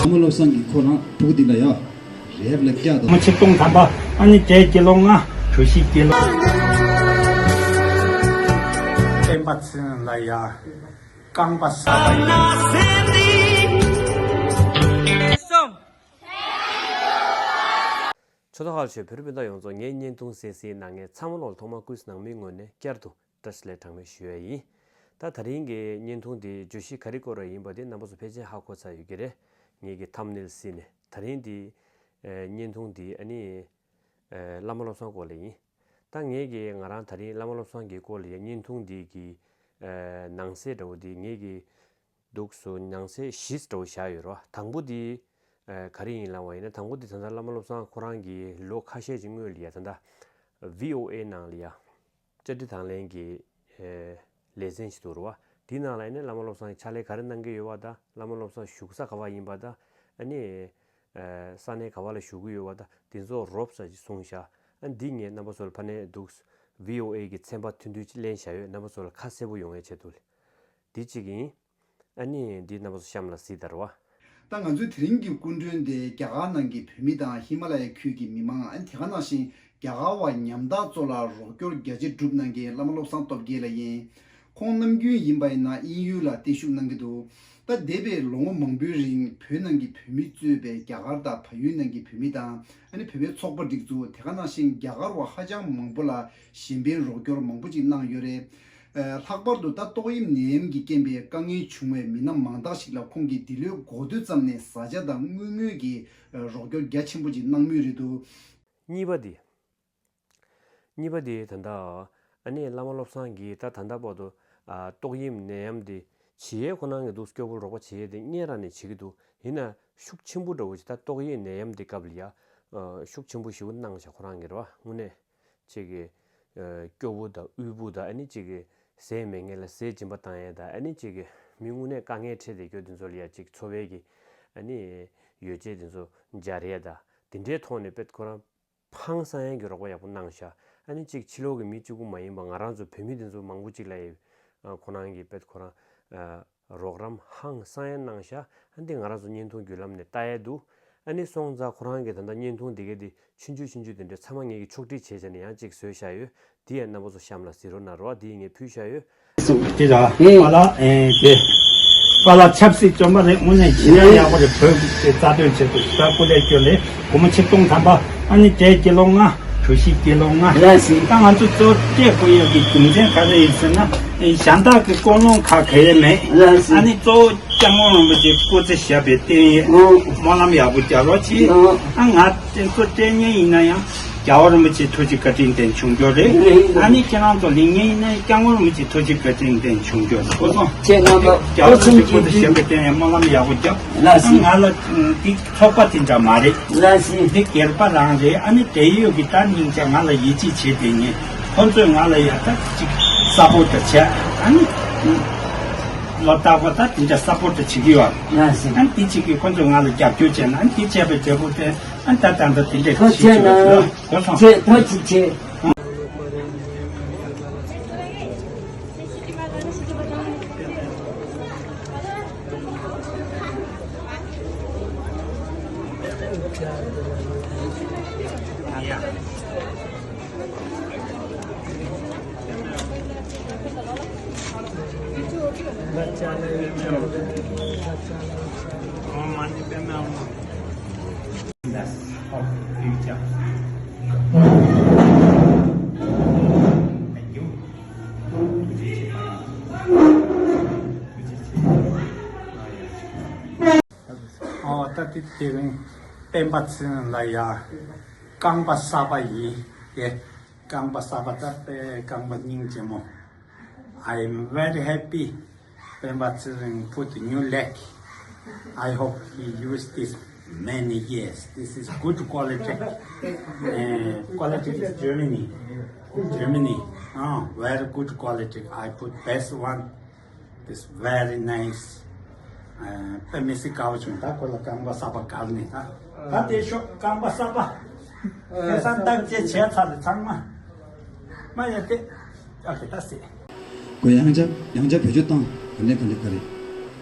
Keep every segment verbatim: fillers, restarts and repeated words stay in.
བླ་མ་བློ་བཟང་གིས་ཁོ་རང་ཕྲུ་གུ་འདི་ལ་ཡ་རེབ་ལ་བཀྱག་དང་། མ་ཆིག་སྟོང་ཐམ་པ། ཨ་ནི་བྲེ་དགེ་སློང་ལྔ། གྲོ་ཞིབ་དགེ་སློང་། སྟོན་པ་ཚེ་རིང་ལ་ཡ་རྐང་པ་གསར་པ་ཡིན། ཚོ་ཐོག་ཁ་ལ་ཆོས་བོད་རིགས་སྤུན་ཟླ་ཡོངས་རྫོགས། ངའི་བརྙན་ཐུང་གསན་གཟིགས་གནང་མཁན་ཚང་མ་ལོག་ཐོག་མར་སྐུ་གཟུགས་ནང་མིའི་ངོས་ནས་བསྐྱར་དུ་བཀྲ་ཤིས་བདེ་ལེགས་གྲངས་མེད་ཞུ་ཡ་ཡིན། ད་ད་རིང་གི་བརྙན་ཐུང་འདི་བརྗོད་གཞི་ག་རེ་སྐོར་ལ་ཡིན་པ་དེ་རྣམ་པ་ཚོ་ཕལ་ཆེར་ཧ་གོ་ཚར་ཡོད་ཀྱི་རེད། ངེད་ཀྱི་ཐམ་ནེལ་གཟིགས་ནས། ད་རིང་འདི་ཨེ་བརྙན་ཐུང་འདི་ཨ་ནི་ཨེ་བླ་མ་བློ་བཟང་སྐོར་ལ་ཡིན། ད་ངེད་ཀྱི་ང་རང་ད་རིང་བླ་མ་བློ་བཟང་གི་སྐོར་ལ་ཡ་བརྙན་ཐུང་འདི་གི་ཨེ་ནང་གསེས་འདྲ་བོ་འདི་ངེད་ཀྱི་འདུག་སེ་ནང་གསེས་བཞི་འདྲ་བོ་བཞག་ཡོད་རེད་བ། དང་པོ་འདི་ཨེ་ག་རེ་ཡིན་ལབ་པ་ཡིན་ན། དང་པོ་འདི་ད་ལྟ་བླ་མ་བློ་བཟང་ཁོ་རང་གིས་ལོ་ཁ་ཤས་ཀྱི་སྔོན་ལ་ཡ་ད་ལྟ་བྷི་ཨོ་ཨེ་ནང་ལ་ཡ་བཅར་འདྲི་དང་ལེན་གྱི་ཨེ་ལེ་ཚན་ཞིག་འདུག་རེད་བ། དེའི་ནང་ལ་ཡིན་ན་བླ་མ་བློ་བཟང་གིས་ཕྱག་ལས་ག་རེ་གནང་གི་ཡོད་པ་དང་། བླ་མ་བློ་བཟང་བཞུགས་ས་ག་པར་ཡིན་པ་དང་། ཨ་ནི་ཨེ་ས་གནས་ག་པར་ལ་བཞུགས་ཀྱི་ཡོད་པ་དང་། དེ་ཚོ་རོབ་ཙམ་ཅིག་གསུངས་བཞག་ཨ་འདི་ངས་རྣམ་པ་ཚོ་ལ་ཕ་ནས་འདུག་བྷི་ཨོ་ཨེ་གི་ཚན་པ་ཐུང་ཐུང་ཅིག་ལེན་བཞག་ཡོད། རྣམ་པ་ཚོ་ལ་ཁ་གསལ་པོ་ཡོང་ཡའི་ཆེད་དུ་ལ་འདི་གཅིག་ཡིན། ཨ་ནི་འདི་རྣམ་པ་ཚོ་གཤམ་ལ་གཟིགས་དང་རེད་བ། ད་ང་ཚོའི་དེ་རིང་གི་སྐུ་མགྲོན་དེ་རྒྱ་གར་ནང་གི་བོད་མི་དང་ཧི་མ་ལ་ཡའི་ཁུལ་གྱི་མི་མང་། ཨ་ནི་དེ་ག་ནང་བཞིན་རྒྱ་གར་བ་ཉམ་ཐག་ཚོ་ལ་རོགས་སྐྱོར་རྒྱ་ཆེ་སྒྲུབ་གནང་མཁན་བླ་མ་བློ་བཟང་སྟོབས་རྒྱལ་ལགས་ཡིན། ཁོང་ནམ་རྒྱུན་ཡིན་པ་ཡིན་ན་དབྱིན་ཡུལ་ལ་བརྟན་བཞུགས་གནང་གི་འདུག་ད་འདས་པའི་ལོ་ངོ་མང་པོའི་རིང་བོད་ནང་གི་བོད་མི་གཙོས་པའི་རྒྱ་གར་དང་བལ་ཡུལ་ནང་གི་བོད་མི་དང་། ཨ་ནི་བོད་པའི་ཚོགས་པ་སྒྲིག་འཛུགས། དེ་ག་ནང་བཞིན་རྒྱ་གར་བ་ཧ་ཅང་མང་པོ་ལ་གཞན་ཕན་རོགས་སྐྱོར་མང་པོ་ཅིག་གནང་ཡོད་རེད། ཨ་ལྷག་པར་དུ་ད་ཏོག་དབྱིབས་ནད་ཡམས་ཀྱི་རྐྱེན་པས་དཀའ་ངལ་བྱུང་བའི་མི་སྣ་མང་དག་ཞིག་ལ་ཁོང་གིས་འདི་ལོའི་འགོ་སྟོད་ཙམ་ནས་བཟའ་བཅའ་དང་དངུལ་དངོས་ཀྱི་རོགས་སྐྱོར་རྒྱ་ཆེན་པོ་ཅིག་གནང་མུས་རེད་འདུག་གཉིས་པ་འདི། གཉིས་པ་འདི་ད་ལྟ་ཨ་ནི་བླ་མ་བློ་བཟང་གིས་ད་ད་ལྟ་བར་དུ་ཨ་ཏོག་དབྱིབས་ནད་ཡམས་འདི་བྱེད་ཡས་ཁོ་རང་གིས་འདུག་སྐྱོ་པོ་རོགས་པ་བྱེད་ཡས་དེ་སྔོན་རང་ནས་བྱེད་ཀྱི་འདུག་ཡིན་ན་ཤུགས་ཆེན་པོ་འདྲ་བོ་ཞིག་ད་ཏོག་དབྱིབས་ནད་ཡམས་འདི་སྐབས་ལ་ཡ་ཨ་ཤུགས་ཆེན་པོ་ཞིག་གནང་བཞག་ཁོ་རང་གིས་རེད་བ། དངོས་གནས་ཅིག་གི་ཨ་སྐྱོ་པོ་དང་དབུལ་པོ་དང་། ཨ་ནི་ཅིག་གི་ཟས་མེད་མཁན་ལ་ཟས་སྦྱིན་པ་བཏང་ཡས་དང་། ཨ་ནི་ཅིག་གི་མི་དངོས་གནས་དཀའ་ངལ་འཕྲད་བསྡད་རྒྱུ་དེ་ཚོ་ལ་ཡ་ཅིག་འཚོ་བའི་གི་ཨ་ནི་ཡོ་བྱད་དེ་ཚོ་སྦྱར་ཡས་དང་། དེ་འདྲའི་ཐོག་ནས་དཔེ་ཁོ་རང་ཧང་སང་ཡས་ཀྱི་རོགས་པ་ཡག་པོ་གནང་ཤག་ཨ་ནི་གཅིག་ཕྱི་ལོགས་ཀྱི་མི་གཅིག་པུ་མ་ཡིན་པ་ང་རང་ཚོ་བོད་མི་དེ་ཚོ་མང་པོ་གཅིག་ལ་ཡ་ཨ་ཁོ་རང་གིས་དཔེ་ཁོ་རང་ཨ་རོགས་རམ་ཧང་སང་ཡས་གནང་ཤག་ཨ་འདི་ང་རང་ཚོ་བརྙན་ཐུང་བརྒྱུད་ལམ་ནས་ལྟ་ཡས་འདུག་ཨ་ནི་སོང་ཙང་ཁོ་རང་གིས་ད་ལྟ་བརྙན་ཐུང་འདི་ག་དེ་ཆུང་ཆུང་ཆུང་ཆུང་དེ་འདྲ་ཚང་མ་ངེད་ཀྱིས་ཕྱོགས་སྒྲིག་བྱས་བྱས་ནས་ཡང་གཅིག་བཟོས་བཞག་ཡོད། དེ་ཡང་རྣམ་པ་ཚོ་གཤམ་ལ་གཟིགས་རོགས་གནང་རོགས། དེ་ཡིས་ངས་ཕུལ་བཞག་ཡོད། དེ་ལ་ཨེ། པཱ་ལགས་ཨེ་དེ། པཱ་ལགས་ཆབ་སྲིད་བཙོན་པ་རེད། དངོས་གནས་ཇི་འདྲ་ཡག་པོ་རེད། བོད་ཀྱི་རྩ་དོན་ཆེད་དུ་ད་སྐུ་ལས་བསྐྱོན་ལས་སྒོར་མོ་ཆིག་སྟོང་ཐམ་པ། ཨ་ནི་བྲེ་དགེ་སློང་ལྔ། གྲོ་ཞིབ་དགེ་སློང་ལྔ། ལགས་སོ། ད་ང་ཚོ་གཙོ་བོ་སྤྲད་དགོས་ཡག་གི་རྒྱུ་མཚན་ག་རེ་ཡིན་ཟེར་ན། ཨེ་གཞན་དག་གི་སྐུ་སློང་ཁག་ག་ཡེ་མེད། ལགས་སོ། ཨ་ནི་གཙོ་བོ་སྐྱབས་མགོན་རིན་པོ་ཆེ་སྐུ་ཚེ་ཞབས་པད་བརྟན་ཡས། ཨོ། སྨོན་ལམ་ཡག་པོ་རྒྱག་རོགས་གྱིས། ཨོ། ཨ་ང་དེ་ཚོ་སྤྲད་མཁན་ཡིན་ན་ཡང་རྒྱལ་བ་རིན་པོ་ཆེ་ཐུགས་རྗེ་བཀའ་དྲིན་དེ་བྱུང་རྒྱུ་རེད། རེད། ཨ་ནི་ཁྱེད་རང་ཚོ་ལེན་མཁན་ཡིན་ན་སྐྱབས་མགོན་རིན་པོ་ཆེ་ཐུགས་རྗེ་བཀའ་དྲིན་དེ་བྱུང་རྒྱུ་རེད། ཁོ་ཚོ་ཁྱེད་རྣམ་པ་རྒྱལ་བ་རིན་པོ་ཆེ་སྐུ་ཚེ་ཞབས་པད་བརྟན་ཡས། སྨོན་ལམ་ཡག་པོ་རྒྱབ། ལགས་སོ། ང་ལ་འདི་ཚོགས་པ་དེ་འདྲ་མ་རེད། ལགས་སོ། འདི་སྒེར་པ་རང་རེད། ཨ་ནི་དེ་ཡོད་ཀྱི་ད་སྙིང་རྗེ་ང་ལ་ཡིད་ཆེས་བྱེད་བསྡད་མཁན་ཁོ་ཚོས་ང་ལ་ཡ་ད་ཅིག་སཔོར་ཊི་བྱས། ཨ་ནི་ལོ་རྟག་པ་ད་དེ་འདྲ་སཔོར་ཊི་བྱེད་ཀྱི་ཡོད། ལགས་སོ། ཨ་ནི་དེ་གཅིག་གིས་ཁོ་ཚོས་ང་ལ་རྒྱབ་སྐྱོར་བྱས་ན། ཨ་ནི་དེ་བྱས་པའི་འབྲས་བུ་དེ་ཨ་ནི་ད་ད་ལྟ་དེ་འདྲ་ཁོ་བྱེད་ཆེ་ཆེ་ལ་ལ་གོ་སོང་། ཆེ་ཐག་ཆོད་ཆེ། ཨོ། ད་དེ་དེ་རིང་སྤེན་པ་ཚེ་རིང་ལ་ཡ་རྐང་པ་གསར་པ་ཡིན། དེ་རྐང་པ་གསར་པ་ད་དཔེ་རྐང་པ་སྙིང་རྗེ་མོ། I am very happy. Pemba Tsering put new leg. I hope he use this many years. This is good quality. Uh, quality is Germany. Germany. Oh, very good quality. I put best one. This very nice. ཨ་དཔེ་མི་སྲིད་དགའ་བོ་བྱུང་། ད་ཁོ་ལ་རྐང་པ་གསར་པ་བཀལ་ནས། ད་ད་དེ་ཤོག་རྐང་པ་གསར་པ། ཁ་སང་བརྟག་དཔྱད་བྱས་ཚར་རེད་ཚང་མ། མ་ཡ་དེ་ཨ་ཁེ་ད་སེ། ཁོ་ཡང་བསྐྱར་ཡང་བསྐྱར་བེད་སྤྱོད་བཏང་། ག་འདྲ་ག་འདྲ་ག་རེད།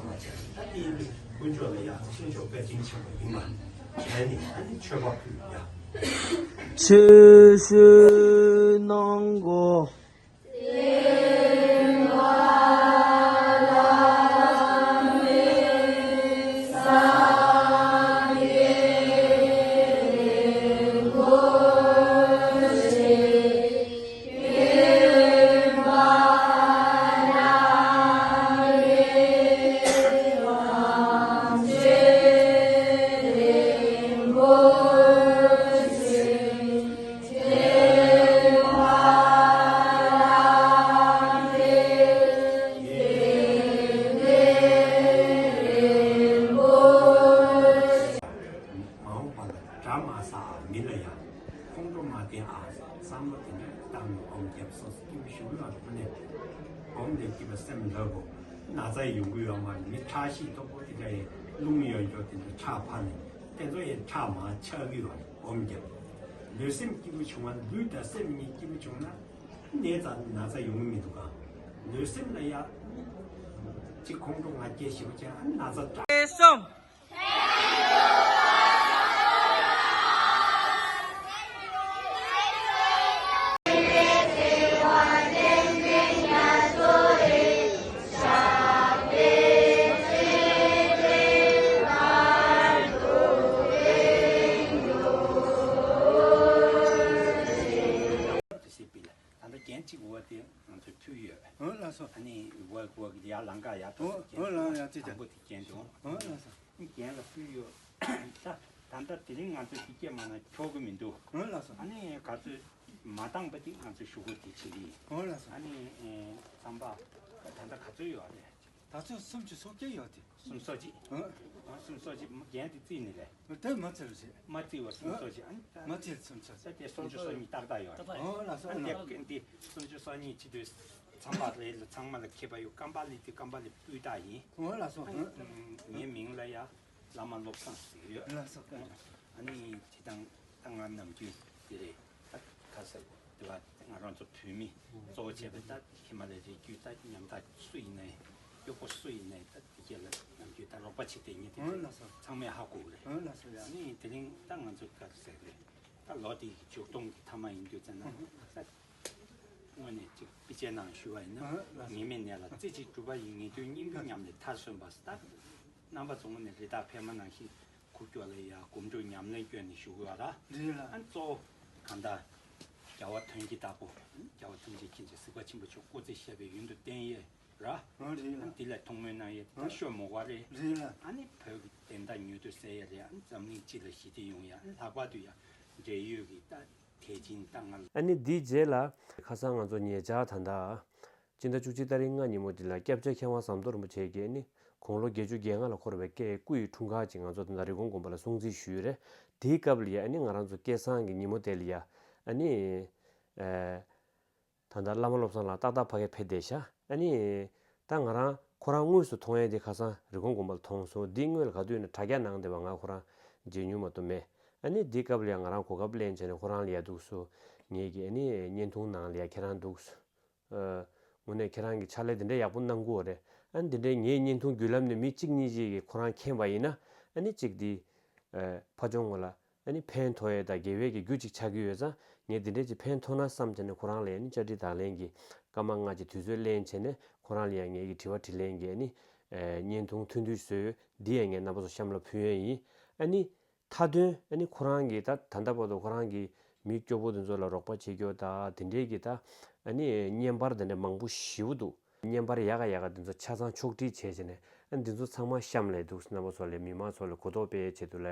ཚང་མ་བྱས་ནས། ད་དེ་ཡིན་དུས་དཀོན་མཆོག་ལ་ཡ་ཆོས་མཆོག་དཔལ་ཆེན་ཆེན་པོ་ཡིན་པ་བྱས་ནས། ཨ་ནི་མཆོད་པ་ཕུལ་ཡ། ཆོས་ཞུ་གནང་གོ། རྒྱབ་སོགས་སུ་སྐྱིད་པོ་ཞིག་ལ་ཁོ་ནས་སྒོམ་ནས་སྐྱིད་པ་སེམས་ལྷོད་པོ། ན་ཚ་ཡོང་གི་ཡོད་མ་རེད། མི་ཁྲག་ཤེད་མཐོ་པོ་དེ་འདྲ་ཡི་རླུང་ཡོད་འཇོག་དེ་འདྲ་ཁྲག་ཕར་ནས་དེ་ཚོ་ཡི་ཁྲག་མར་ཆག་གི་ཡོད་རེད། སྒོམ་རྒྱབ། ལུས་སེམས་སྐྱིད་པོ་བྱུང་བ། ལུས་དང་སེམས་གཉིས་སྐྱིད་པོ་བྱུང་ན་ནད་ཙམ་ན་ཚ་ཡོང་གི་མི་འདུག་ག། ལུས་སེམས་ལ་ཡ་གཅིག་ཁོང་ཁྲོ་ང་སྐྱེ་ཞེ་པོ་བྱས་ན་ན་ཚ་དྲག་ད་ལྟ་རྒྱན་གཅིག་འོ་དེ་ང་ཚོས་ཕུལ་ཡོད། འོ་ལགས་སོ། ཨ་ནི་འོ་འོ་ཡར་ལང་ཀ་ཡར་འོ་འོ་ལགས་ཡར་ཅི་ཅང་། དང་པོ་དེ་རྒྱན་དུ། འོ་ལགས་སོ། རྒན་ལ་ཕུལ་ཡོད། ད་ད་ལྟ་དེ་རིང་ང་ཚོ་དེ་སྐད་མ་ན་ཆོག་གི་མི་འདུག། འོ་ལགས་སོ། ཨ་ནི་ག་ཚོད་མ་བཏང་པ་དེ་ང་ཚོ་ཞུ་སྒོ་དེ་བྱེད་ཀྱི་ཡིན། འོ་ལགས་སོ། ཨ་ནི་ཨེ་རྩམ་པ་ད་ལྟ་ག་ཚོད་ཡོད་རེད། ད་ཚོད་སུམ་ཅུ་སོ་བརྒྱད་ཡོད་དེ། སུམ་ཅུ་སོ་གཅིག། འོ། ཨ་སུམ་ཅུ་སོ་གཅིག་རྒན་དེ་རྩིས་ནི་རེད། དེ་མ་རྩིས་རེད། མ་རྩིས་པ་སུམ་ཅུ་སོ་གཅིག། ཨ་ནི་ད་མ་རྩིས་སུམ་ཅུ་སོ་གཅིག། ད་དེ་སུམ་ཅུ་སོ་གཉིས་ཏག་ཏག་ཡོད་རེད། འོ་ལགས་སོ། ཨ་ནི་དེ་འདི་སུམ་ཅུ་སོ་གཉིས་བྱེད་དུས་རྩམ་པ་རེད་ལ་ཚང་མ་ལ་ཁེ་པ་ཡོད། སྐམ་པ་ལི་དེ་སྐམ་པ་ལི་སྤུས་དག་ཡིན། འོ་ལགས་སོ། ཨ་ངའི་མིང་ལ་ཡ་བླ་མ་བློ་བཟང་ཟེར་ཡོད། ལགས་སོ། ཨ་ནི་ཇི་ལྟར་ད་ང་ནམ་རྒྱུན་འདི་རེད། ད་ཁ་ཟེར་དེ་བ་ང་རང་ཚོ་བོད་མི་གཙོ་བོ་བྱས་པའི་ད་ཧི་མ་ལ་ཡའི་རི་རྒྱུད་ད་ཉམ་ཐག་སུ་ཡིན་ནའི་གཡོག་པོ་སུ་ཡིན་ནའི་ད་དེ་གས་ལ་ནམ་རྒྱུན་ད་རོགས་པ་བྱེད་བསྡད་མཁན་དེ་ཚོ་ཚང་མས་ཧ་གོ་གི་རེད། ཨ་ནི་དེ་རིང་ད་ང་ཚོ་ཁ་ཟེར་རེད། ད་ལོ་དེའི་མཇུག་སྟོང་གི་ཐ་མ་ཡིན་དུས་ཙམ་ན་ད་དངོས་གནས་ཅིག་དཔེ་ཆའི་ནང་ཞུ་བ་ཡིན་ན་ངེས་མེད་ནད་ལ་རྩེ་གཅིག་གྲུབ་པ་ཡི་ངེས་དོན་སྙིང་པོའི་ཉམས་ལས་མཐར་སོན་པ་ད། རྣམ་པ་ཚོ་དངོས་གནས་རི་དྭགས་ཕལ་མ་ནང་བཞིན་ཁུག་ཀྱོག་ལ་ཡ་སྒོམ་སྒྲུབ་ཉམས་ལེན་སྐྱོན་ནས་བཞུགས་ཡོད་ར། རེད་ལ། ཨ་གཙོ་བོ་གང་ལྟར་རྒྱལ་བ་དོན་གྱི་བདག་པོ་རྒྱལ་བ་ཐམས་ཅད་མཁྱེན་ཅིང་གཟིགས་པ་ཆེན་པོ་མཆོག་སྐུ་ཚེ་ཞབས་པད་ཡུན་དུ་བརྟན་ཡས་ར། ཨ་རེད་ལ། ཨ་འདི་ལ་ཐུགས་སྨོན་གནང་ཡས་ད་ཤོ་མོ་བ་རེད། རེད་ལ། ཨ་ནི་བོད་ཀྱི་བདེན་མཐའ་མྱུར་དུ་གསལ་ཡས་རེད། ཨ་ནི་འཛམ་གླིང་སྤྱི་ལ་ཞི་བདེ་ཡོང་ཡས། ཨ་ནི་ལྷག་པར་དུ་ཡ་འབྲེལ་ཡོད་ཀྱི་ད་དད་ཅིང་ད་ང་ཨ་ནི་འདིའི་རྗེས་ལ་ཁ་སང་ང་ཚོ་ཉེ་ཆར་ད་ལྟ། སྤྱི་ཟླ་བཅུ་གཅིག་ཏ་རིག་ལྔ་ཉིན་མོ་འདི་ལ་སྐྱབས་རྗེ་མཁས་དབང་ཟམ་གདོང་རིན་པོ་ཆེ་གིས་ནི་དགུང་ལོ་བརྒྱད་ཅུ་གྱ་ལྔ་ལ་འཁོར་བའི་སྐུ་ཡི་འཁྲུངས་སྐར་ཅིག་ང་ཚོ་ད་ལྟ་རི་ཀོན་དགོན་པ་ལ་སྲུང་བརྩི་ཞུས་རེད། དེའི་སྐབས་ལ་ཡ་ཨ་ནི་ང་རང་ཚོ་སྐལ་བཟང་གི་ཉིན་མོ་དེ་ལ་ཡ་ཨ་ནི་ཨེ་ད་ལྟ་བླ་མ་བློ་བཟང་ལགས་ཏག་ཏག་ཕ་གིར་ཕེབས་བསྡད་ཤག། ཨ་ནི་ད་ང་རང་ཁོ་རང་དངོས་སུ་མཐོང་ཡས་དེ་ཁ་སང་རི་ཀོན་དགོན་པ་ལ་མཐོང་སོང་། འདི་སྔོན་ལ་ག་དུས་ནས་དྲ་རྒྱ་ནང་དེ་བ་ང་ཁོ་རང་མཇལ་མྱོང་མ་གཏོགས་མེད། ཨ་ནི་འདི་སྐབས་ལ་ཡ་ང་རང་གོ་སྐབས་ལེན་བྱས་ནས་ཁོ་རང་ལ་ཡ་འདུག་སོ། ངེད་ཀྱི་ཨ་ནི་བརྙན་ཐུང་ནང་ལ་ཡ་ཁྱེད་རང་འདུག་སོ། ཨ། དངོས་གནས་ཁྱེད་རང་གིས་ཕྱག་ལས་འདི་འདྲའི་ཡག་པོ་གནང་གི་ཡོད་རེད། ཨ་ནི་འདི་འདྲའི་ངའི་བརྙན་ཐུང་བརྒྱུད་ལམ་ནས་མི་གཅིག་གཉིས་ཤིག་གིས་ཁོ་རང་མཁྱེན་པ་ཡིན་ན་ཨ་ནི་གཅིག་འདི། ཨ། ཕ་ཆུང་ངོ་ལ་ཨ་ནི་ཕན་ཐོགས་ཡས་དང་དགེ་བའི་གི་རྒྱུ་གཅིག་ཆགས་ཀྱི་ཡོད་ཙང་ངས་འདི་འདྲའི་ཅིག་ཕན་ཐོགས་ན་བསམ་བྱས་ནས་ཁོ་རང་ལ་ཨ་ནི་བཅར་འདྲི་དང་ལེན་གྱི་སྐར་མ་ལྔ་ཅིག་དུས་ཚོད་ལེན་བྱས་ནས་ཁོ་རང་ལ་ཡང་ངེད་ཀྱི་དྲི་བ་དྲིས་ལན་གྱི་ཨ་ནི། ཨ། བརྙན་ཐུང་ཐུང་ཐུང་བཟོས་ཡོད། འདི་ཡང་ངས་རྣམ་པ་ཚོ་གཤམ་ལ་ཕུལ་ཡས་ཡིན། ཨ་ནི། མཐའ་དོན་ཨ་ནི་ཁོ་རང་གིས་ད་ད་ལྟ་བར་དུ་ཁོ་རང་གིས་མི་སྐྱོ་པོ་དེ་ཚོ་ལ་རོགས་པ་བྱེད་རྒྱུ་ད་དེ་འདྲའི་གི་ད་ཨ་ནི་བརྙན་པར་དེ་འདྲ་མང་པོ་ཞེ་པོ་འདུག། བརྙན་པར་ཡག་ག་ཡག་ག་དེ་ཚོ་ཆ་ཚང་ཕྱོགས་སྒྲིག་བྱས་བྱས་ནས་ཨ་ནི་འདི་ཚོ་ཚང་མ་གཤམ་ལ་འདུག། རྣམ་པ་ཚོ་ལ་མི་མང་ཚོ་ལ་གོ་རྟོགས་སྤེལ་ཆེད་དུ་ལ་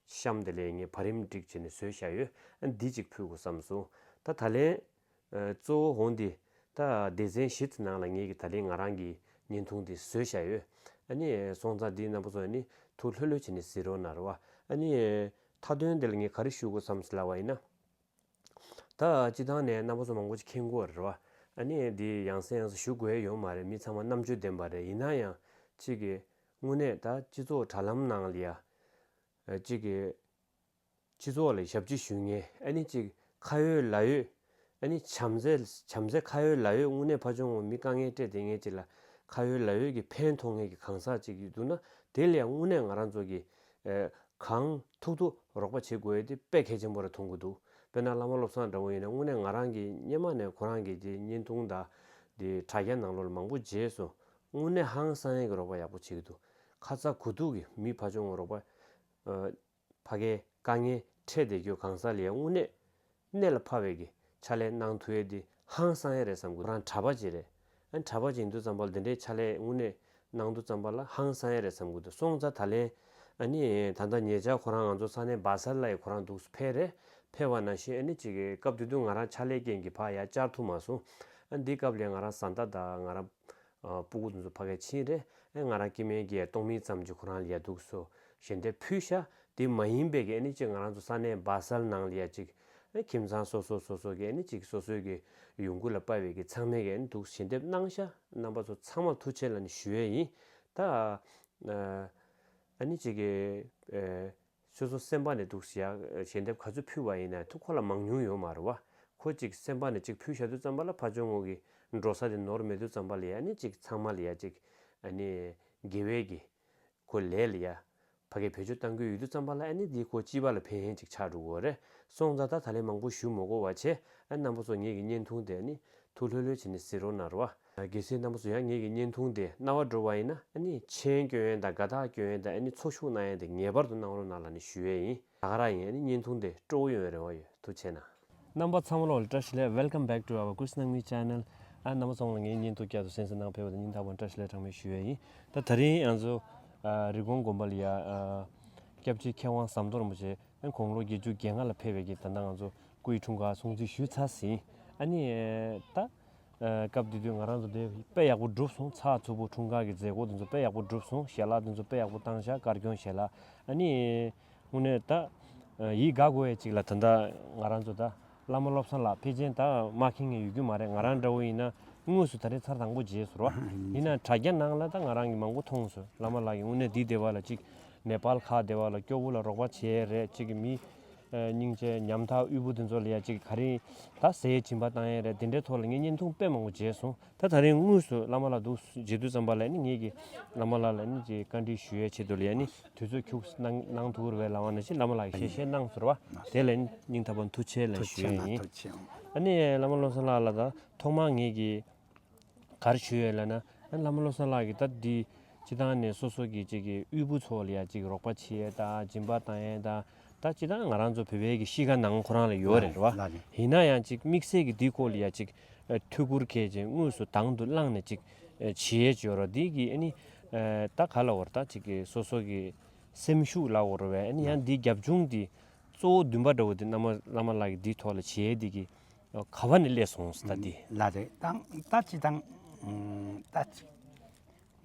གཤམ་དེ་ལ་ངས་བར་རིམ་སྒྲིག་བྱས་ནས་བཟོས་བཞག་ཡོད། ཨ་ནི་འདི་གཅིག་ཕུལ་དགོས་བསམ་སོང་། ད་ད་ལན། ཨ། གཙོ་བོ་འོང་འདི། ད་སྡེ་ཚན་བཞི་ཚོ་ནང་ལ་ངེད་ཀྱིས་ད་རིང་ང་རང་གི་བརྙན་ཐུང་འདི་བཟོས་བཞག་ཡོད། ཨ་ནི་སོང་ཙང་འདི་རྣམ་པ་ཚོ་ཨ་ནི་ཐུགས་ལྷོད་ལྷོད་བྱས་ནས་གཟིགས་རོགས་གནང་རོགས། ཨ་ནི་མཐའ་དོན་འདི་ལ་ངས་ག་རེ་ཞུ་དགོས་བསམ་ཟེར་ལབ་པ་ཡིན་ན། ད་སྤྱི་བཏང་ནས་རྣམ་པ་ཚོ་མང་པོ་ཅིག་མཁྱེན་གྱི་ཡོད་རེད་བ། ཨ་ནི་འདི་ཡང་སེ་ཡང་སེ་ཞུ་དགོས་ཡ་ཡོད་མ་རེད། མི་ཚང་མ་རྣམ་དཔྱོད་ལྡན་པ་རེད། ཡིན་ན་ཡང་གཅིག་གིས་དངོས་གནས་ད་སྤྱི་ཚོགས་དྲ་ལམ་ནང་ལ་ཡ། ཨ། གཅིག་གིས། སྤྱི་ཚོགས་ལ་ཞབས་ཕྱི་ཞུ་མཁན་ཨ་ནི་གཅིག་ཁ་ཡོད་ལག་ཡོད། ཨ་ནི་བྱམས་བརྩེ་བྱམས་བརྩེ་ཁ་ཡོད་ལག་ཡོད། དངོས་གནས་ཕ་ཆུང་ངོ་མི་དཀའ་ངལ་སྤྲད་བསྡད་མཁན་ཅིག་ལ་ཁ་ཡོད་ལག་ཡོད་ཀྱི་ཕན་ཐོགས་མཁན་གྱི་གང་ཟག་ཅིག་ཡོད་འདུག་ན་དེ་ལ་ཡང་དངོས་གནས་ང་རང་ཚོ་གིས་ཨ། གང་ཐུབ་ཐུབ་རོགས་པ་བྱེད་དགོས་ཡས་དེ་དཔེ་གལ་ཆེན་པོ་རེད་མཐོང་གི་འདུག། དཔེར་ན་བླ་མ་བློ་བཟང་འདྲ་བོ་ཡིན་ན་དངོས་གནས་ང་རང་གིས་སྔོན་མ་ནས་ཁོ་རང་གི་དེ་བརྙན་ཐུང་དང་དེ་དྲ་རྒྱ་ནང་ལོགས་ལ་མང་པོ་མཇལ་སོང་། དངོས་གནས་ཧང་སང་ཡས་ཀྱི་རོགས་པ་ཡག་པོ་བྱེད་ཀྱི་འདུག། ཁ་ཚ་དགོས་གཏུགས་ཀྱི་མི་ཕ་ཆུང་ངོ་རོགས་པ། ཨ། ཕ་གིའི་དཀའ་ངལ་འཕྲད་བསྡད་རྒྱུ་གང་ཟག་ལ་ཡང་དངོས་གནས་གནད་ལ་ཕབ་པའི་གི་ཕྱག་ལས་གནང་ཐུབ་ཡས་འདི་ཧང་སང་ཡས་རེད་བསམ་གི་འདུག། ཁོ་རང་གྲྭ་པ་ཅིག་རེད། ཨ་ནི་གྲྭ་པ་ཅིག་ཡིན་དུས་ཙམ་པ་ལ་འདི་འདྲའི་ཕྱག་ལས་དངོས་གནས་གནང་དུས་ཙམ་པ་ལ་ཧང་སང་ཡས་རེད་བསམ་གི་འདུག། སོང་ཙང་ད་ལན་ཨ་ནི་ད་ལྟ་ཉེ་ཆར་ཁོ་རང་ང་ཚོ་ས་གནས་སྦ་སལ་ལ་ཡི་ཁོ་རང་འདུག་སེ་ཕེབས་རེད། ཕེབས་པ་ནང་བཞིན་ཨ་ནི་ཅིག་གི་སྐབས་དེ་དུས་ང་རང་ཕྱག་ལས་རྐྱེན་གྱིས་ཕར་ཡར་བཅར་ཐུབ་མ་སོང་། ཨ་ནི་འདི་སྐབས་ལ་ང་རང་བཟའ་ཟླ་དང་ང་རང་། ཨ། སྤུ་གུ་དེ་ཚོ་ཕ་གིར་ཕྱིན་རེད། ཨེ་ང་རང་སྐྱེ་དམན་གྱི་སྟོང་མིན་ཙམ་གྱི་ཁོ་རང་ལ་ཡ་འདུག་སོ་ཞལ་འདེབས་ཕུལ་ཤག། དེ་མ་ཡིན་པའི་གི་ཨ་ནི་ཅིག་ང་རང་ཚོ་ས་གནས་སྦ་སལ་ནང་ལ་ཡ་ཅིག་ ཨ་ཁྱིམ་ཚང་སོ་སོ་སོ་སོ་གི་ཨ་ནི་ཅིག་སོ་སོའི་གི་ཡོང་སྒོ་ལ་དཔག་པའི་གི་ཚང་མས་གི་ཨ་ནི་འདུག་ཞལ་འདེབས་གནང་ཤག་རྣམ་པ་ཚོ་ཚང་མར་ཐུགས་རྗེ་ཆེ་ལབ་ནས་ཞུ་ཡས་ཡིན། ད་ཨ་ནི་ཅིག་གི་སོ་སོ་སེམས་པ་ནས་འདུག་ཞལ་ཞལ་འདེབས་ག་ཚོད་ཕུལ་བ་ཡིན་ན་ཐུགས་ཁོ་ལ་མང་ཉུང་ཡོད་མ་རེད་བ། ཁོ་ཅིག་སེམས་པ་ནས་ཅིག་ཕུལ་བཞག་དུས་ཙམ་པ་ལ་ཕ་ཆུང་ངུ་གི་འགྲོ་ས་དེ་ནོར་མེད་དུས་ཙམ་པ་ལ་ཡ་ཨ་ནི་ཅིག་ཚང་མ་ལ་ཡ་ཅིག་ཨ་ནི་དགེ་བའི་གི་ཁོ་ལས་ལ་ཡ། ཕ་གིར་བེད་སྤྱོད་གཏང་གི་ཡོད་དུས་ཙམ་པ་ལ་ཨ་ནི་འདི་ཁོ་སྤྱི་པ་ལ་ཕན་ཡོན་ཅིག་ཆགས་འགྲོ་གི་རེད། སོང་ཙང་ད་ད་ལན་མང་པོ་ཞུ་མ་དགོས་པ་བྱས། ཨ་རྣམ་པ་ཚོ་ངེད་ཀྱི་བརྙན་ཐུང་དེ་ཨ་ནི་ཐུགས་ལྷོད་ལྷོད་བྱས་ནས་གཟིགས་རོགས་གནང་རོགས། གལ་སྲིད་རྣམ་པ་ཚོ་ཡང་ངེད་ཀྱི་བརྙན་ཐུང་དེ་རྣ་བར་འགྲོ་བ་ཡིན་ན་ཨ་ནི་མཆན་སྐྱོན་ཡོན་དང་དགའ་རྟགས་སྐྱོན་ཡོན་དང་ཨ་ནི་ཚོགས་ཞུགས་གནང་ཡོན་དེ་ངེས་པར་དུ་གནང་རོགས་གནང་ལབ་ནས་ཞུ་ཡས་ཡིན། ད་ག་རང་ཡིན། ཨ་ནི་བརྙན་ཐུང་དེ་སྤྲོ་བོ་ཡོང་བའི་རེ་བ་ཡོད། ཐུགས་རྗེ་གནང་། རྣམ་པ་ཚང་མ་ལོག་ལ་བཀྲ་ཤིས་བདེ་ལེགས། Welcome back to our Kush Nangmi channel. ཨ་རྣམ་པ་ཚང་མ་ལ་ངའི་བརྙན་ཐུང་བསྐྱར་དུ་གསན་གཟིགས་གནང་ཕེབས་པ་དེ་སྙིང་ཐག་པ་ནས་བཀྲ་ཤིས་བདེ་ལེགས་གྲངས་མེད་ཞུ་ཡས་ཡིན། ད་ད་རིང་ང་ཚོ་ཨ་རི་ཀོན་དགོན་པ་ལ་ཡ་ཨ་སྐྱབས་རྗེ་མཁས་དབང་ཟམ་གདོང་རིན་པོ་ཆེ་ཨ་དགུང་ལོ་བརྒྱད་ཅུ་གྱ་ལྔ་ལ་ཕེབས་པའི་གི་ད་ལྟ་ང་ཚོ་སྐུའི་འཁྲུངས་སྐར་སྲུང་བརྩི་ཞུས་ཚར་ཟིན། ཨ་ནི་ད་ཨ་སྐབས་དེ་དུས་ང་རང་ཚོ་དེ་དཔེ་ཡག་པོ་གྲུབ་སོང་། ཚགས་ཚུད་པོ་འཁྲུངས་སྐར་གྱི་མཛད་སྒོ་དེ་ཚོ་དཔེ་ཡག་པོ་གྲུབ་སོང་། ཞལ་ལག་དེ་ཚོ་དཔེ་ཡག་པོ་བཏང་ཤག་དཀར་གྱོན་ཞལ་ལག་ཨ་ནི། དངོས་གནས་ད། ཡིད་དགའ་དགོས་ཡས་ཅིག་ལ་ད་ལྟ་ང་རང་ཚོ་ད་བླ་མ་བློ་བཟང་ལགས་ཕལ་ཆེར་ད་མ་མཁྱེན་མཁན་ཡོད་རྒྱུ་མ་རེད། ང་རང་འདྲ་བོ་ཡིན་ན་དངོས་སུ་ད་རེས་ཚར་དང་པོ་མཇལ་སོང་ར། ཡིན་ན་དྲ་རྒྱ་ནང་ལ་ད་ང་རང་གིས་མང་པོ་མཐོང་སོང་། བླ་མ་ལགས་ཀྱིས་དངོས་གནས་འདི་སྡེ་བ་ལ་ཅིག་ནེ་པཱལ་ཁག་སྡེ་བ་ལ་སྐྱོ་བོ་ལ་རོགས་པ་བྱས་རེད། ཅིག་གི་མི་སྙིང་རྗེ་ཉམ་ཐག་དབུལ་པོ་དེ་ཚོ་ལ་ཡ་ཅིག་ག་རེ་ད་ཟས་སྦྱིན་པ་བཏང་ཡས་རེད། དེ་འདྲའི་ཐོག་ལ་ངས་བརྙན་ཐུང་དཔེ་མང་པོ་མཇལ་སོང་། ད་ད་རིང་དངོས་སུ་བླ་མ་ལགས་འདུག་མཇལ་དུས་ཙམ་པ་ལ་ནི་ངེད་ཀྱིས་བླ་མ་ལགས་ལ་ནི་ཅིག་བཀའ་འདྲི་ཞུ་ཡའི་ཆེད་དུ་ལ་ཡ་ནི་དུས་ཚོད་ཁྱུག་གནང་གནང་ཐུབ་རེད་བས་ལབ་པ་ནང་བཞིན་བླ་མ་ལགས་ཀྱིས་ཞལ་བཞེས་གནང་ཟེར་བ་དེ་ལ་ནི་སྙིང་ཐག་པ་ནས་ཐུགས་རྗེ་ཆེ་ལབ་ཞུ་ཡ་ཡིན། ཨ་ནི་བླ་མ་བློ་བཟང་ལགས་ལ་ད་ཐོག་མར་ངེད་ཀྱིས་ག་རེ་ཞུ་ཡོད་ལབ་ན། ཨ་ནི་བླ་མ་བློ་བཟང་ལགས་ཀྱིས་ད་འདི་སྤྱི་བཏང་ནས་སོ་སོ་གི་ཅིག་གི་དབུལ་པོ་ཚོ་ལ་ཡ་ཅིག་རོགས་པ་བྱེད་ཡས་དང་སྦྱིན་པ་བཏང་ཡས་དང་། ད་སྤྱི་བཏང་ང་རང་ཚོ་བོད་པའི་གི་གཤིས་ཀ་ནང་ཁོ་རང་ལ་ཡོད་རེད་རེད་བ། ལགས་རེད། ཡིན་ན་ཡང་ཅིག་དམིགས་བསལ་གྱི་འདིའི་སྐོར་ལ་ཡ་ཅིག་ཨ་ཐུགས་ཁུར་འཁྱེར་བྱས་དངོས་སུ་དང་དུ་བླངས་ནས་ཅིག་ཨ་བྱེད་ཡས་ཅིག་ཡོད་རེད། འདི་གི་ཨ་ནི་ཨ་ད་ག་ལབ་དགོས་རེད། ད་ཅིག་གི་སོ་སོ་གི་སེམས་ཤུགས་ལབ་དགོས་རེད་བས། ཨ་ནི་ཡང་འདིའི་རྒྱབ་ལྗོངས་འདི་གཙོ་བོ་འདུན་པ་འདྲ་བོ་འདི་བླ་མ་བླ་མ་ལགས་ཀྱིས་འདིའི་ཐོག་ལ་བྱེད་ཡས་འདི་གི་ག་བ་ནས་སླེབས་སོང་ཟེར། ད་འདི་ལགས་རེད། ད་ད་སྤྱི་བཏང་ད་ཅིག་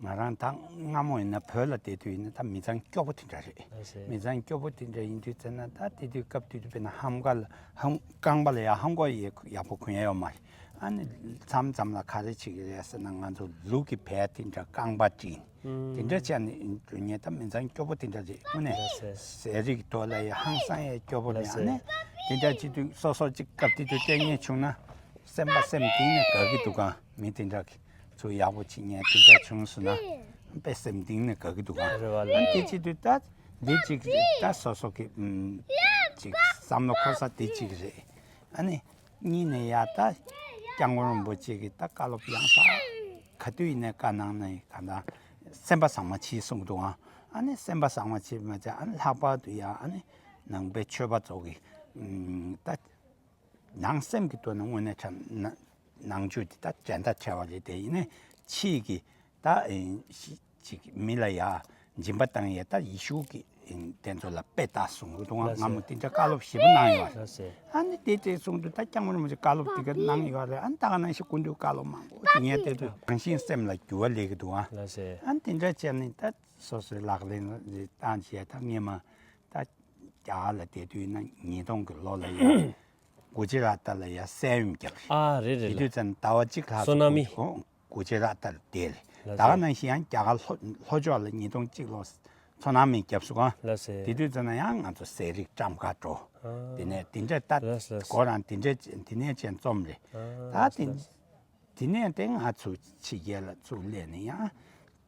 ང་རང་ད་སྔ་མོ་ཡིན་ན་བོད་ལ་བསྡད་དུས་ཡིན་ན་ད་མི་ཚང་སྐྱོ་པོ་དེ་འདྲ་རེད། ལགས་སེ། མི་ཚང་སྐྱོ་པོ་དེ་འདྲ་ཡིན་དུས་ཙམ་ན་ད་དེ་དུས་སྐབས་དེ་དུས་དཔེར་ན་ཧམ་ཁ་ལ་ཧམ་རྐང་པ་ལ་ཡ་ཧམ་གོག་ཡག་ཡག་པོ་གོན་ཡ་ཡོད་མ་རེད། ཨ་ནི་མཚམས་མཚམས་ལ་ག་རེ་བྱེད་ཀྱི་རེད་ཟེར་ན་ང་ཚོ་ལུག་གི་བལ་དེ་འདྲ་རྐང་པ་བསྒྲིགས་དེ་འདྲ་བྱས་ནས་འགྲོ་མཁན་ད་མི་ཚང་སྐྱོ་པོ་དེ་འདྲ་རེད། དངོས་གནས་ལགས་སེ། ཟས་རིགས་ཐོག་ལ་ཡ་ཧང་སང་ཡ་སྐྱོ་པོ་རེད། ལགས་སེ། ཨ་ནི་དེ་འདྲ་བྱེད་དུས་སོ་སོ་གཅིག་སྐབས་དེ་དུས་ལྟས་ངན་བྱུང་ན་སེམས་པ་སེམས་གཏིང་ནས་དགའ་གི་འདུག་ག་མི་དེ་འདྲ་གི་ཚུར་ཡག་པོ་བྱེད་མཁན་དེ་འདྲ་བྱུང་སོང་ན་དཔེ་སེམས་གཏིང་ནས་དགའ་གི་འདུག་ག་རེད་བ་ལགས། ཨ་ནི་དེ་བྱེད་དུས་ད་འདི་གཅིག་རེད། ད་སོ་སོ་གི་ཨམ་ཅིག་བསམ་བློ་འཁོར་ས་དེ་གཅིག་རེད། ཨ་ནི་གཉིས་ནས་ཡ་ད་སྐྱབས་མགོན་རིན་པོ་ཆེ་གི་ད་བཀའ་སློབ་ཡང་ས་ག་དུས་ཡིན་ནའི་བཀའ་གནང་ནའི་ག་ད་སེམས་པ་བཟང་མ་བྱེད་གསུངས་འདུག་ཨ། ཨ་ནི་སེམས་པ་བཟང་མ་བྱེད་མ་བྱེད་ཨ་ནི་ལྷག་པར་དུ་ཡ་ཨ་ནི་ནང་པའི་ཆོས་པ་ཚོ་གི་ཨམ་ད་ནང་སེམས་ཀྱི་ཐོག་ནས་དངོས་གནས་དྲང་ན་ནང་ཆོས་འདི་ད་འགྲན་ཟླ་བྲལ་བ་རེད། དེ་ཡིན་ནའི་ཕྱིས་ཀྱི་ད་ཨེ་ཤི་ཅིག་མི་ལ་ཡ་སྦྱིན་པ་བཏང་ཡས་ད་ཡེ་ཤུ་གི་ཨེ་དེ་ཚོ་ལ་དཔེ་ལྟ་གསུང་གི་འདུག་ཨ། ལགས་སེ། སྔ་མོ་དེ་འདྲ་བཀའ་སློབ་ཞིབ་པོ་གནང་ཡོད་རེད། ལགས་སེ། ཨ་ནི་དེ་དེ་གསུང་དུས་ད་སྐྱབས་མགོན་རིན་པོ་ཆེ་བཀའ་སློབ་དེ་ག་གནང་ཡོད་རེད། ཨ་ནི་ད་ག་ནང་བཞིན་སྐུ་མདུན་བཀའ་སློབ་མང་པོ་དེ་ངས་བལྟས་དུས་རང་བཞིན་སེམས་ལ་འགྱུར་བ་སླེབས་ཀྱི་འདུག་ཨ། ལགས་སེ། ཨ་ནི་དེ་འདྲ་བྱས་ནས་ད་སོ་སོའི་ལག་ལེན་བཏང་བྱས་ད་སྔས་མ་ད་རྒྱ་གར་ལ་བསྡད་དུས་ན་ཉིས་སྟོང་གི་ལོ་ལ་ཡ་གུ་ཇི་རཱ་ཏ་ལ་ཡ་སྲན་ཡུམ་བརྒྱབ་རེད། ཨ་རེད་རེད། དེ་དུས་ཙམ་ཟླ་བ་གཅིག་ལྷག་སོ་ན་མི། ཨོ་གུ་ཇི་རཱ་ཏ་ལ་བསྡད་རེད། ལགས་ད་ག་སེ། ནང་བཞིན་ཡང་རྒྱ་གར་ལྷོ་ལྷོ་ཕྱོགས་ལ་ཉིས་སྟོང་གཅིག་ལོ་སོ་ན་མི་བརྒྱབ་སོང་ཨ། ལགས་སེ། དེ་དུས་ཙམ་ན་ཡང་ང་ཚོ་ཟས་རིགས་བཀྲམ་ག་འགྲོ། ཨ། དེ་ནས་དེ་འདྲ་ད་ལགས་སེ་ལགས་སེ། གོ་རང་དེ་འདྲ་དེ་ནས་ཅན་རྩོམ་རེད། ཨ་ད་དེ་ལགས་སེ། དེ་ནས་དེ་ང་ཚོ་ཕྱི་རྒྱལ་ལ་ཚུར་སླེབས་ནས་ཡང་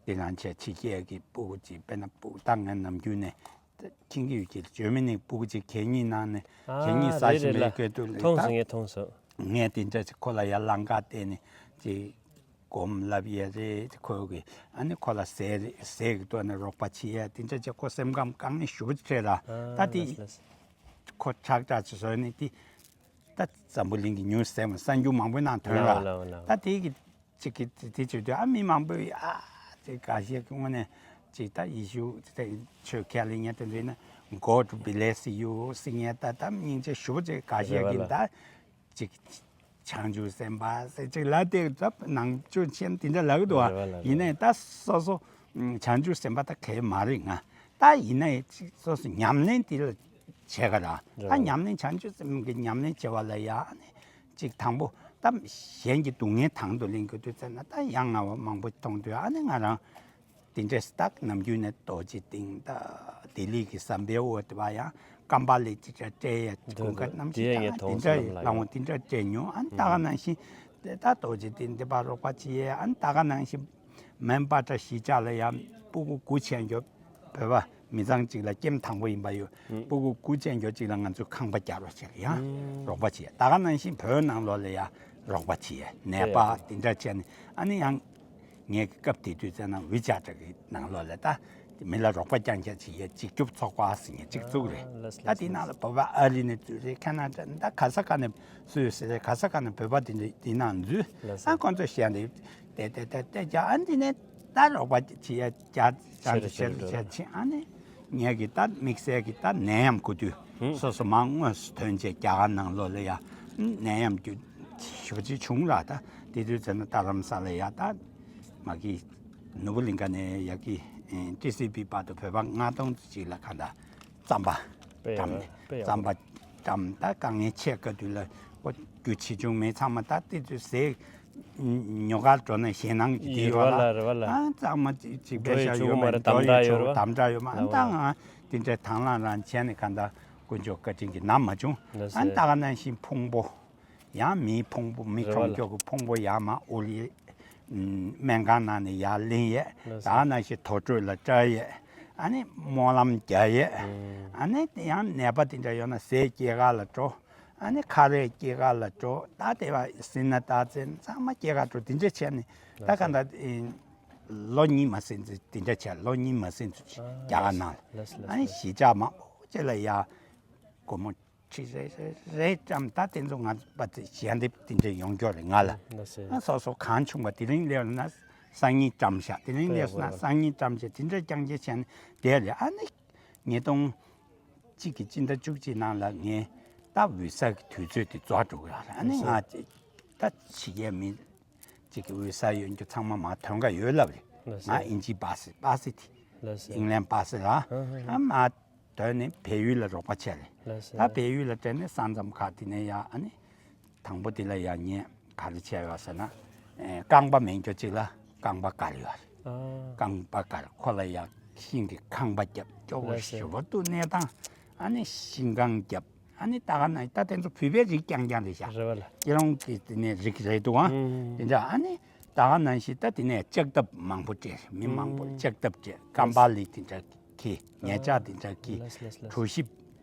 དེ་ནང་ཆེ་ཕྱི་རྒྱལ་གྱི་སྤུ་གུ་ཅིག་དཔེར་ན་སྤུ་གུ་ད་ངས་ནམ་རྒྱུན་ནས་མཁྱེན་གྱི་ཡོད་ཀྱི་ཇར་མ་ནི་སྤུ་གུ་ཅིག་གད་སྙིགས་ནང་ནས་གད་སྙིགས་ས་ཞིག་མེད་སྐད་དུ་ལས་མཐོང་སོང་། ངས་མཐོང་སོང་། ངས་དེ་འདྲ་ཅིག་ཁོ་ལ་ཡར་ལང་ཀ་བལྟས་ནས་ཅིག་སྒོམ་ལབ་ཡས་རེད། ཁོ་གི་ཨ་ནི་ཁོ་ལ་ཟས་རེད་ཟས་ཀྱི་ཐོག་ནས་རོགས་པ་བྱེད་ཡས་དེ་འདྲ་ཅིག་ཁོ་སེམས་ཁམས་དཀའ་ངལ་ཞེ་པོ་ཅིག་འཕྲད་ལ་ད་དེ་ཁོ་ཁྲག་ཁྲག་ཅིག་བཟོས་ནས་དེ། ད་འཛམ་བུ་གླིང་གི་ཉུང་ཟད་མ་གསར་འགྱུར་མང་པོའི་ནང་ཐོན་ལ། ལགས་ལགས་ལགས། ད་དེ་གི་ཅིག་གི་དེ་བྱེད་དུས་ཨ་མི་མང་པོས་ཨ་དེ་འགའ་ཤས་ཀྱི་དངོས་གནས་ཅིག་ད་ཡེ་ཤུ་དེ་ཆོས་ཁས་ལེན་ཡ་དེ་འདྲ་ཡིན་ན་God bless you ཟེར་ཡ་ད་ད་སྙིང་རྗེ་ཞུ་ཅིག་འགའ་ཤས་ཀྱིས་ད་ཅིག་བྱང་ཆུབ་སེམས་དཔའ་ཟེར་ཅིག་ལ་དེ་ད་ནང་ཆོས་མཁན་དེ་འདྲ་ལབ་གི་འདུག་ཨ། རེད་བ་ལགས། ཡིན་ནའི་ད་སོ་སོ་བྱང་ཆུབ་སེམས་དཔའ་ད་གལ་མ་རེད་ང་ད་ཡིན་ནའི་ཅིག་སོ་སོ་ཉམས་ལེན་དེ་ལ། བྱས་ག་ར། ད་ཉམས་ལེན་བྱང་ཆུབ་སེམས་ཀྱི་ཉམས་ལེན་བྱེད་པ་ལ་ཡ་ཨ་ནི་གཅིག་དང་པོ་ད་གཞན་གྱི་སྡུག་བསྔལ་དང་དུ་ལེན་དགོས་དུས་ཙམ་ན་ད་ཡ་ང་བ་མང་པོ་མཐོང་དུས་ཨ་ནི་ང་རང་དེ་འདྲས་སྟག་ནམ་རྒྱུན་ནས་རྡོ་རྗེ་གདན་ད་ལྡི་ལི་གི་ཟམ་པའི་འོག་དེ་བ་ཡང་ཀམ་པ་ལི་ཅི་འདྲ་སྤྲད་ཡ་དགུན་ཁ་གནམ་གཤིས་ད་དེ་འདྲ་ལ་འོང་དེ་འདྲ་སྤྲད་མྱོང་ཨ་ནི་ད་ག་ནང་བཞིན་དེ་ད་རྡོ་རྗེ་གདན་དེ་བ་རོགས་པ་བྱེད་ཡས་ཨ་ནི་ད་ག་ནང་བཞིན། མན་པ་ཏྲ་གཞིས་ཆགས་ལ་ཡང་སྤུ་གུ་དགུ་བྱས་མགྱོགས་བོད་པ་མི་ཚང་གཅིག་ལ་ཀེམ་དང་པོ་ཡིན་པ་ཡོད། སྤུ་གུ་དགུ་བྱས་མགྱོགས་གཅིག་ལ་ང་ཚོས་ཁང་པ་རྒྱག་རོགས་བྱས་ལ་ཡང་རོགས་པ་བྱས། ད་ག་ནང་བཞིན་བོད་ནང་ལོགས་ལ་ཡང་རོགས་པ་བྱས་ནད་པ་དེ་འདྲ་བྱས་ནས་ཨ་ནི་ཡང་ངས་ཀྱི་སྐབས་དེ་དུས་ཙམ་ན་ཝི་ཅ་ཊ་གི་ནང་ལོགས་ལ་ད་མི་ལ་རོགས་པ་རྐྱང་རྐྱང་བྱེད་ཡས་གཅིག་གྱུར་ཚོགས་པ་ཟེར་ཡས་གཅིག་བཙུགས་རེད། ད་དེ་ནང་ལ་བོད་པ་ཨ་རི་ནས་བཙུགས་རེད། ཁ་ན་ཌ་ད་ག་ས་ག་ནས་སུས་ཟེར་རེད། ག་ས་ག་ནས་བོད་པ་དེ་འདྲ་དེ་ནང་འཛུལ་ཨ་ཁོང་ཚོ་གཞན་དེ། ཏེ་ཏེ་ཏེ་ཏེ་རྒྱ་ཨ་འདི་ནས་ད་རོགས་པ་བྱེད་ཡ་རྒྱ་ཆེ་རུ་ཆེ་རུ་ཆེ་རུ་ཆེ་ཨ་ནི་ངས་གི་ད་དམིགས་བསལ་གི་ད་ནད་ཡམས་གོ་དུས་སོ་སོ་མང་དངོས་སུ་ཐོན་བྱས་རྒྱ་གར་ནང་ལོགས་ལ་ཡ་ནད་ཡམས་རྒྱུ་ཞེ་པོ་ཅིག་བྱུང་ར། ད་དེ་དུས་ཚོད་ན་རྡ་རམ་ས་ལ་ཡ་ད་མ་གི་ནུབ་བུ་གླིང་ཀ་ནས་ཡ་གི་ཊི་སི་བི་བར་དུ་བོད་པ་ལྔ་སྟོང་ཙམ་ཅིག་ལ་ག་འདྲ། རྩམ་པ་བཀྲམ་ནས་རྩམ་པ་བཀྲམ་ད་དཀའ་ངལ་ཆེ་དགའ་དུས་ལ་ཨོ་རྒྱུ་ཆེ་ཆུང་མེད་ཚང་མ་ད་དེ་ཚོའི་ཟས་ཉོ་གར་འགྲོ་ན་ཞེད་སྣང་གི་དེ་ཡོད་ལ་ཨ་རྩམ་མ་ཅིག་ཅིག་པད་ཤག་ཡོད་མ་རེད། དམ་དྲག་ཡོད་རེད་པ། དམ་དྲག་ཡོད་མ་ཨ་ད་ང་དེ་འདྲའི་དང་བླངས་རང་བྱས་ནས་ག་འདྲ་དཀོན་མཆོག་བཀའ་དྲིན་གྱིས་ན་མ་བྱུང་ཨ་ད་ག་ནང་བཞིན་ཕུང་པོ། ཡང་མིའི་ཕུང་པོ་མི་ཁྲོམ་སྐྱོ་གི་ཕུང་པོ་ཡང་མ་ཨོ་ལི་སྨན་ཁང་ནང་ནས་ཡར་ལེན་ཡས། ད་ནང་བཞིན་དུར་ཁྲོད་ལ་བཀྲ་ཡས། ཨ་ནི་སྨོན་ལམ་རྒྱག་ཡས། ཨ་ནི་དེ་ཡང་ནད་པ་དེ་འདྲ་ཡོད་ན་ཟས་སྐྱེལ་ག་ལ་འགྲོ། ཨ་ནི་ཁ་རས་སྐྱེལ་ག་ལ་འགྲོ། ད་དེ་བ་སྲིད་ན་ད་ཚེ་ཚང་མ་སྐྱེལ་ག་འགྲོ་དེ་འདྲ་བྱས་ནས་ད་ག་འདྲ་ལོ་གཉིས་མ་ཟིན་ཚེ་དེ་འདྲ་བྱས་ལོ་གཉིས་མ་ཟིན་ཚེ་རྒྱ་གར་ནང་ལ་ཨ་ནི་གཞིས་ཆགས་མང་པོ་ཅིག་ལ་ཡ། སྒོར་མོ་ཁྲི་རེ་རེ་རེ་བཀྲམ་ད་དེ་ཚོ་ང་པ་ཞལ་འདེབས་དེ་འདྲ་ཡོང་རྒྱུ་རེད་ང་ལ། ཨ་སོ་སོ་གང་བྱུང་བ་དེ་རིང་སླེབས་ན་སང་ཉིན་བཀྲམ་བཞག་དེ་རིང་སླེབས་ན་སང་ཉིན་བཀྲམ་བྱས་དེ་འདྲ་རྐྱང་རྐྱང་བྱས་ནས་བསྡད་རེད། ཨ་ནི་ཉིས་སྟོང་གཅིག་གི་སྤྱི་ཟླ་བཅུ་གཅིག་ནང་ལ་ངས་ད་བི་ས་གི་དུས་ཚོད་དེ་རྫོགས་འགྲོ་གི་ཡོད་རེད། ཨ་ནི་ང་ད་ཕྱི་རྒྱལ་མི་གཅིག་གི་བི་ས་ཡོད་རྒྱུ་ཚང་མ་མ་ཐོན་ག་ཡོད་ལབ་རེད། ང་ཨིན་ཇི་པ་སི་པ་སི་དེ་ཨིང་ལན་པ་སི་ར་ཨ་མ། དོན་ནི་བལ་ཡུལ་ལ་རོགས་པ་བྱས་རེད། ལགས་སོ། ད་བལ་ཡུལ་ལ་བསྡད་ནས་ས་མཚམས་ཁག་དེ་ནས་ཡ་ཨ་ནི། དང་པོ་དེ་ལ་ཡ་ངས་ག་རེ་བྱས་ཡོད་ཟེར་ན། ཨེ་རྐང་པ་མེད་རྒྱུ་གཅིག་ལ་རྐང་པ་བཀལ་ཡོད་རེད། ཨ། རྐང་པ་བཀལ་ཁོ་ལ་ཡ་ཤིང་གི་ཁང་པ་བརྒྱབ་སྐྱོ་བོ་ལགས་སོ། ཞེ་པོ་འདུག་གནས་སྟངས་ཨ་ནི་ཤིང་ཁང་བརྒྱབ་ཨ་ནི་ད་ག་ན་ད་དེ་ཚོ་བོད་པའི་རིགས་རྐྱང་རྐྱང་རེད་ཤག་རེད་བ་ལ། སྐྱིད་རོང་གི་དེ་ནས་རིགས་རེད་འདུག་ཨ། ཨུམ། དེ་འདྲ་ཨ་ནི་ད་ག་ནང་བཞིན་ད་དེ་ནས་ལྕགས་ཐབ་མང་པོ་སྤྲད་མི་མང་པོ་ཨུམ། ལྕགས་ཐབ་སྤྲད་ཀམ་པ་ལི་དེ་འདྲ། ཁྱི། ཉལ་ལྕགས་དེ་འདྲ་ཁྱི། ལགས་ལགས་ལགས། གྲོ་ཞིབ།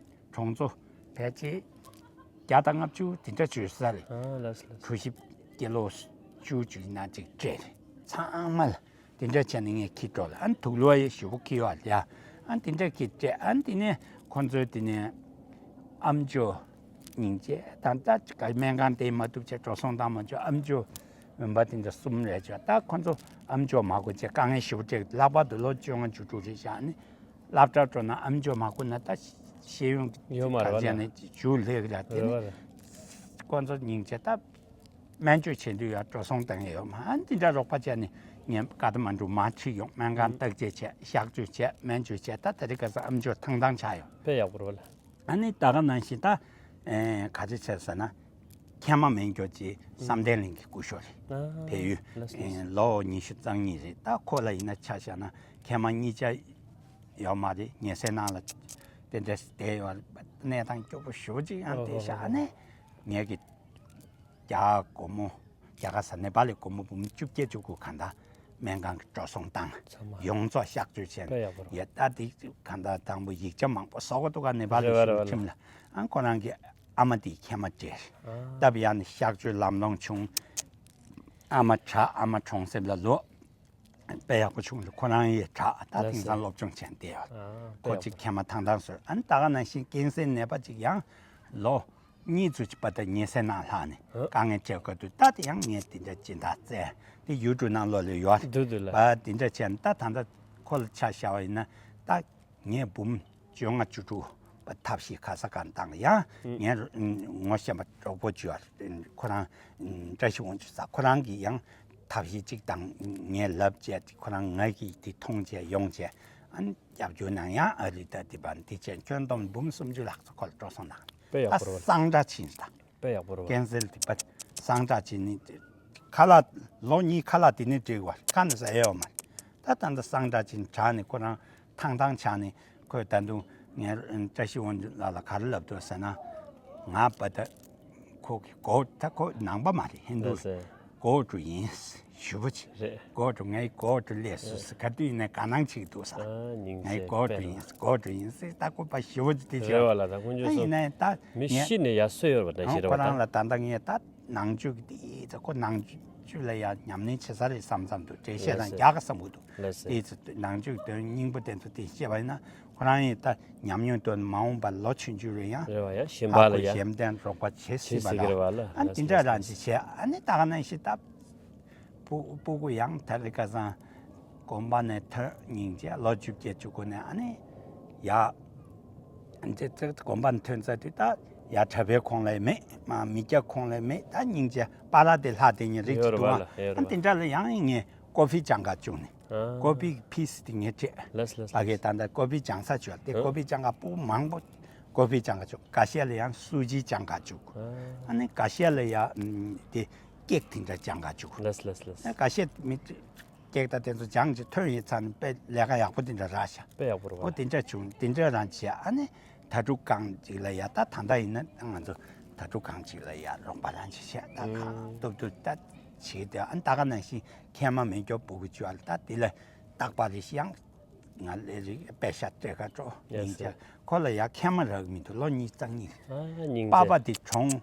གྲོང་ཚོ། ཕལ་ཆེར། བརྒྱ་དང་ལྔ་བཅུ་དེ་འདྲ་བྱོས་ས་རེད། ཨ་ལགས་ལགས། གྲོ་ཞིབ་ཀི་ལོ་བཅུ་བཅུ་ཡིན་ན་ཅིག་སྤྲད་རེད། ཚང་མ་ལ་དེ་འདྲ་བྱས་ནས་ངས་ཁྱི་སྤྲོད་ལ་ཨ་ནི་དུག་ལོག་ཡེ་ཞེ་པོ་ཁྱི་ཡོད་ལ་ཡ། ཨ་ནི་དེ་འདྲ་ཁྱི་སྤྲད་ཨ་ནི་དེ་ནས་ཁོང་ཚོའི་དེ་ནས་ཨམ་ཅོག་སྙིང་རྗེ་དང་ད་ཅིག་སྨན་ཁང་དེ་མ་ཐུབ་བྱས་འགྲོ་སོང་བཏང་མ་བྱུང་ཨམ་ཅོག་འོན་པ་དེ་འདྲ་གསུམ་རེད་བྱས་ད་ཁོང་ཚོ་ཨམ་ཅོག་མ་དགོས་བྱས་དཀའ་ངལ་ཞེ་པོ་འཕྲད་ལྷག་པར་དུ་ལོ་བཅོ་ལྔ་བཅུ་དྲུག་རེད་བཞག་ནི། སློབ་གྲྭར་འགྲོ་ན་ཨམ་ཅོག་མ་བསྐུར་ན་ད་ཤེས་ཡོན་ཡོད་མ་རེད་བ་ག་ལ། ཅན་ནས་ཞུ་ལྷག་ར་དེ་རེད་ནི་བ་ལ། ཁོ་ཚོ་སྙིང་རྗེ་ད་སྨན་བཅོས་བྱེད་དུས་ཡང་འགྲོ་སོང་བཏང་ཡས་ཡོད་མ་ཨ་འདི་འདྲ་རོགས་པ་བྱས་ནས་ངས་ཀ་ཐ་མན་གྲུ་མར་ཁྲིད་ཡོང་སྨན་ཁང་བརྟག་དཔྱད་བྱས་གཤག་བཅོས་བྱས་སྨན་བཅོས་བྱས་ད་ད་རེས་ཁ་སང་ཨམ་ཅོག་ཐང་ཐང་ཆགས་ཡོད། དཔེ་ཡག་པོ་རེད་བ་ལ། ཨ་ནི་ད་ག་ནང་བཞིན་ད་ཨེ་ག་རེ་བྱས་ཟེར་ན། མཁལ་མ་མེད་མཁན་ཅིག་བསམ་གཏན་གླིང་གི་སྐུ་ཞབས་རེད། ཨ་བལ་ཡུལ་ལགས་སོ། ཨེ་ལོ་ཉི་ཤུ་རྩ་གཉིས་རེད་ད་ཁོ་ལ་ཡིན་ན་ཆ་བཞག་ན་མཁལ་མ་གཉིས་ཆ་ཡོད་མ་རེད། ཉལ་སའི་ནང་ལ་དེ་འདྲ་བསྡད་ཡོད་རེད། གནས་སྟངས་སྐྱོ་པོ་ཞེ་པོ་ཅིག་ཡང་ཨོ་དེ་ཧོ་ཤག་ཧོ་ཨ་ནི་ངས་གི་རྒྱ་སྒོར་མོ་རྒྱ་གར་ས་ནེ་པ་ལི་སྒོར་མོ་འབུམ་བཅོ་བརྒྱད་བཅུ་དགུ་གང་ལྟར་སྨན་ཁང་གི་འགྲོ་སོང་བཏང་ཚང་མ་ཡོངས་རྫོགས་གཤག་བཅོས་བྱས་དཔེ་ཡག་པོ་རེད། ཡ་ད་དེ་གང་ལྟར་དང་པོ་ཡིག་ཆ་མང་པོ་བཟོ་གི་འདུག་ག་ནེ་པ་ལི་རེད་བ་རེད་བ་ཁྲིམས་ལ་ཨང་ཁོ་རང་གི་ཨ་མ་དེའི་མཁལ་མ་བཅད། ཨ། སྟབས་ཡག་ནས་གཤག་བཅོས་ལམ་ལྷོང་བྱུང་། ཨ་མ་དྲག་ཨ་མ་གྲོང་གསེབ་ལ་ལོག་དཔེ་ཡག་པོ་བྱུང་འདུག་ཁོ་རང་ཡི་དྲག་ད་ལགས་དེང་སང་སློབ་སྦྱོང་བྱས་བསྡད་ཡོད། ཨ་དཔེ་ཁོ་ཡག་གཅིག་པོ། མཁལ་མ་ཐང་ཐང་བཟོས་ཨ་ནི་ད་ག་ནང་བཞིན་ཀན་སར་ནད་པ་གཅིག་ཡང་ལོ་གཉིས་ཙམ་གྱི་བར་དུ་ཉལ་སའི་ནང་ལྷག་ནས་ཨ། དཀའ་ངལ་འཕྲད་དགོས་འདུག་ད་དེ་ཡང་ངས་དེ་འདྲ་སྦྱིན་བདག་བཙལ་དེ་ཡུ་ཊུབ་ནང་ལོགས་ལ་ཡོད་རེད། འདུག་འདུག་ལགས། པ་དེ་འདྲ་བྱས་ནས་ད་ད་ལྟ་ཁོ་ལ་ཆ་བཞག་པ་ཡིན་ན་ད། ངས་འབུམ་བཅོ་ལྔ་བཅུ་དྲུག་པ་ཐབས་ཤེས་ག་ས་ག་བཏང་ཡང་ངས་ངོ་ཤེས་པ་གྲོགས་པོ་བཅུ་བ་ཁོ་རང་བཀྲ་ཤིས་དབང་ཕྱུག་ཟེར་ཁོ་རང་གིས་ཡང་ཐབས་ཤེས་གཅིག་བཏང་ངས་ལབ་བྱས་ཁོ་རང་ང་གིས་དེ་མཐོང་བྱས་ཡོང་བྱས་ ཨ་ནི་རྒྱབ་སྐྱོར་གནང་ཡང་ཨ་རི་ད་དེ་བར་དེ་བྱས་ཁྱོན་བསྡོམས་འབུམ་སུམ་ཅུ་ལྷག་ཙམ་ཁོ་ལ་སྤྲོད་སོང་ན། དཔེ་ཡག་པོ་རེད་བ། གསང་གྲགས་ཕྱིན་ད། དཔེ་ཡག་པོ་རེད་བ། ཀན་སེལ་དེ་བར་གསང་གྲགས་ཕྱིན་ནི་ཁ་ལག་ལོ་གཉིས་ཁ་ལག་དེ་ནི་བྲིས་བར་ཁ་ནས་ཟ་ཡོད་མ་རེད། ད་ད་ལྟ་གསང་གྲགས་ཕྱིན་དྲག་ནས་ཁོ་རང་ཐང་ཐང་ཆགས་ནས་ཁོས་ད་དུང་ངས་བཀྲ་ཤིས་དབང་ཕྱུག་ལགས་ལ་ག་རེ་ལབ་འདུག་ཟེར་ན། ང་པ་ད་ཁོ་གི་གོ་ད་ཁོ་ནང་པ་མ་རེད། ཧིན་རྡུ་ལགས་སོ། གོ་ཀྲུ་ཡིན་ཞུ་བ་ཅིག་རེད། གོ་ཀྲུ་ངའི་གོ་ཀྲུ་ལས་སུ་སུ་ག་དུས་ནས་དགའ་སྣང་ཅིག་འདུག་ས། ཨ་སྙིང་ངའི་རྗེ་གོ་ཀྲུ་དཔེ་ཡིན་གོ་ཀྲུ་ཡིན་སི་ད་ཁོ་པ་ཞུ་བ་ཅིག་དེ་རེད་བ་ལ་ད་ཁོང་ཨ་ཚོ་ཡིན་ནའི་ད་མི་ངས་ཤི་ནས་ཡར་སོས་ཡོད་རེད་བ་ད་ཨང་ཤི་རེད་ཁོ་བ་རང་ད། ལ་ད་ལྟ་ངས་ད་ནང་ཆོས་ཀྱི་དེ་ད་ཁོ་ནང་ཆོས་ལ་ཡང་ཉམས་ལེན་བྱེད་ས་རེད་བསམ་བསམ་འདུག་འགྲེལ་བཤད་ལགས་དང་སོ། རྒྱག་ག་བསམ་གི་འདུག་ལགས་སོ། དེ་ཚོ་ནང་ཆོས་ཀྱི་དོན་སྙིང་པོ་དེ་ཚོ་དེ་བཤད་པ་ཡིན་ན། ཁོ་རང་ཡིན་ད་ཉམས་མྱོང་དོན་མ་འོངས་པ་ལོ་ཆུང་ཆུང་རེད་ཡང་རེད་བ་ཡང་གཞན་པ་ཕ་ལ་ཁོ་ཡང་གཞན་དོན་རོགས་པ་བྱེད་བྱེད་སྲིད་པ་སྲིད་ཀྱི་རེད་ལ་བ་ལ་ཨ་ལགས་དེ་འདྲ་ལགས་རང་ཅིག་བྱས་ཨ་ནི་ད་ག་ནང་བཞིན་ད་སྤུ་སྤུ་གུ་ཡང་ད་རེ་ཁ་སང་དགོན་པ་ནས་ཐོན་སྙིང་རྗེ་ལོ་བཅུ་བརྒྱད་བཅུ་དགུ་ནས་ཨ་ནི་ཡ་འདི་ཚེ་དགོན་པ་ནས་ཐོན་ཚར་དུས་ད་ཡ་གྲྭ་པའི་ཁོང་ལས་མེད་མ་མི་སྐྱ་ཁོང་ལས་མེད་ད་སྙིང་རྗེ་པ་ར་དེ་ལྷ་དེ་ཉིན་རིགས་ཀྱི་ཡོད་རེད་འདུག་བ་ཨ་ལ་ཡོད་རེད་ཨ་བ། དེ་འདྲ་ལ་ཡང་ངས་ཀོ་ཕི་ཅང་ག་བཅུག་ནས། ཨ། ཀོ་ཕི་ཕི་སི་དེ་ངས་སྤྲད། ལགས་ལགས་ཕ་གི་ད་ལྟ་ཀོ་ཕི་ཅང་ས་བཅོས་ཏེ་ཨ། ཀོ་ཕི་ཅང་ག་སྤུ་མང་པོ་ཀོ་ཕི་ཅང་ག་བཅུག་ཀ་ཤ་ལ་ཡང་སུ་ཇི་ཅང་ག་བཅུག་ཨ། ཨ་ནི་ཀ་ཤ་ལ་ཡང་དེ་ཀེག་དེ་འདྲ་ཅང་ག་བཅུག་ལགས་ལགས་ལགས། ཨ་ཀ་ཤ་མི་ཀེག་ད་དེ་ཚོ་ཅང་ཅི་ཐོན་ཡིན་ཚར་ནས་དཔེ་ལས་ཀ་ཡག་པོ་དེ་འདྲ་རག་ཤག་དཔེ་ཡག་པོ་རེད་བ། ཨོ་དེ་འདྲ་བྱུང་དེ་འདྲ་རང་བྱས་ཨ་ནི་ད་ཕྲུག་གང་ཅིག་ལ་ཡ་ད་ད་ལྟ་ཡིན་ན་ང་ཚོ་ད་ཕྲུག་གང་ཅིག་ལ་ཡ་རོགས་པ་རང་བྱེད་ཤག་ད་གང་ཨ། ཐུབ་ཐུབ་ད་བྱེད་དེ་ཨ་ནི་ད་ག་ནང་བཞིན་ཁལ་མ་མེ་སྒྱོགས་སྤུ་གུ་བཅུ་ཨ་ལ་ད་དེ་ལ། རྟག་པར་རེ་ཞིག་ཡང་ང་ལས་རིགས་པད་ཤག་སྤྲད་ཁ་སྤྲོ་ཡ་སྙིང་སེ། རྗེ་ཁོ་ལ་ཡ་ཁལ་མ་རག་མི་འདུག་ལོ་གཉིས་རྩ་གཉིས་ཨ་སྙིང་པ་རྗེ། པ་དེ་གྲོངས།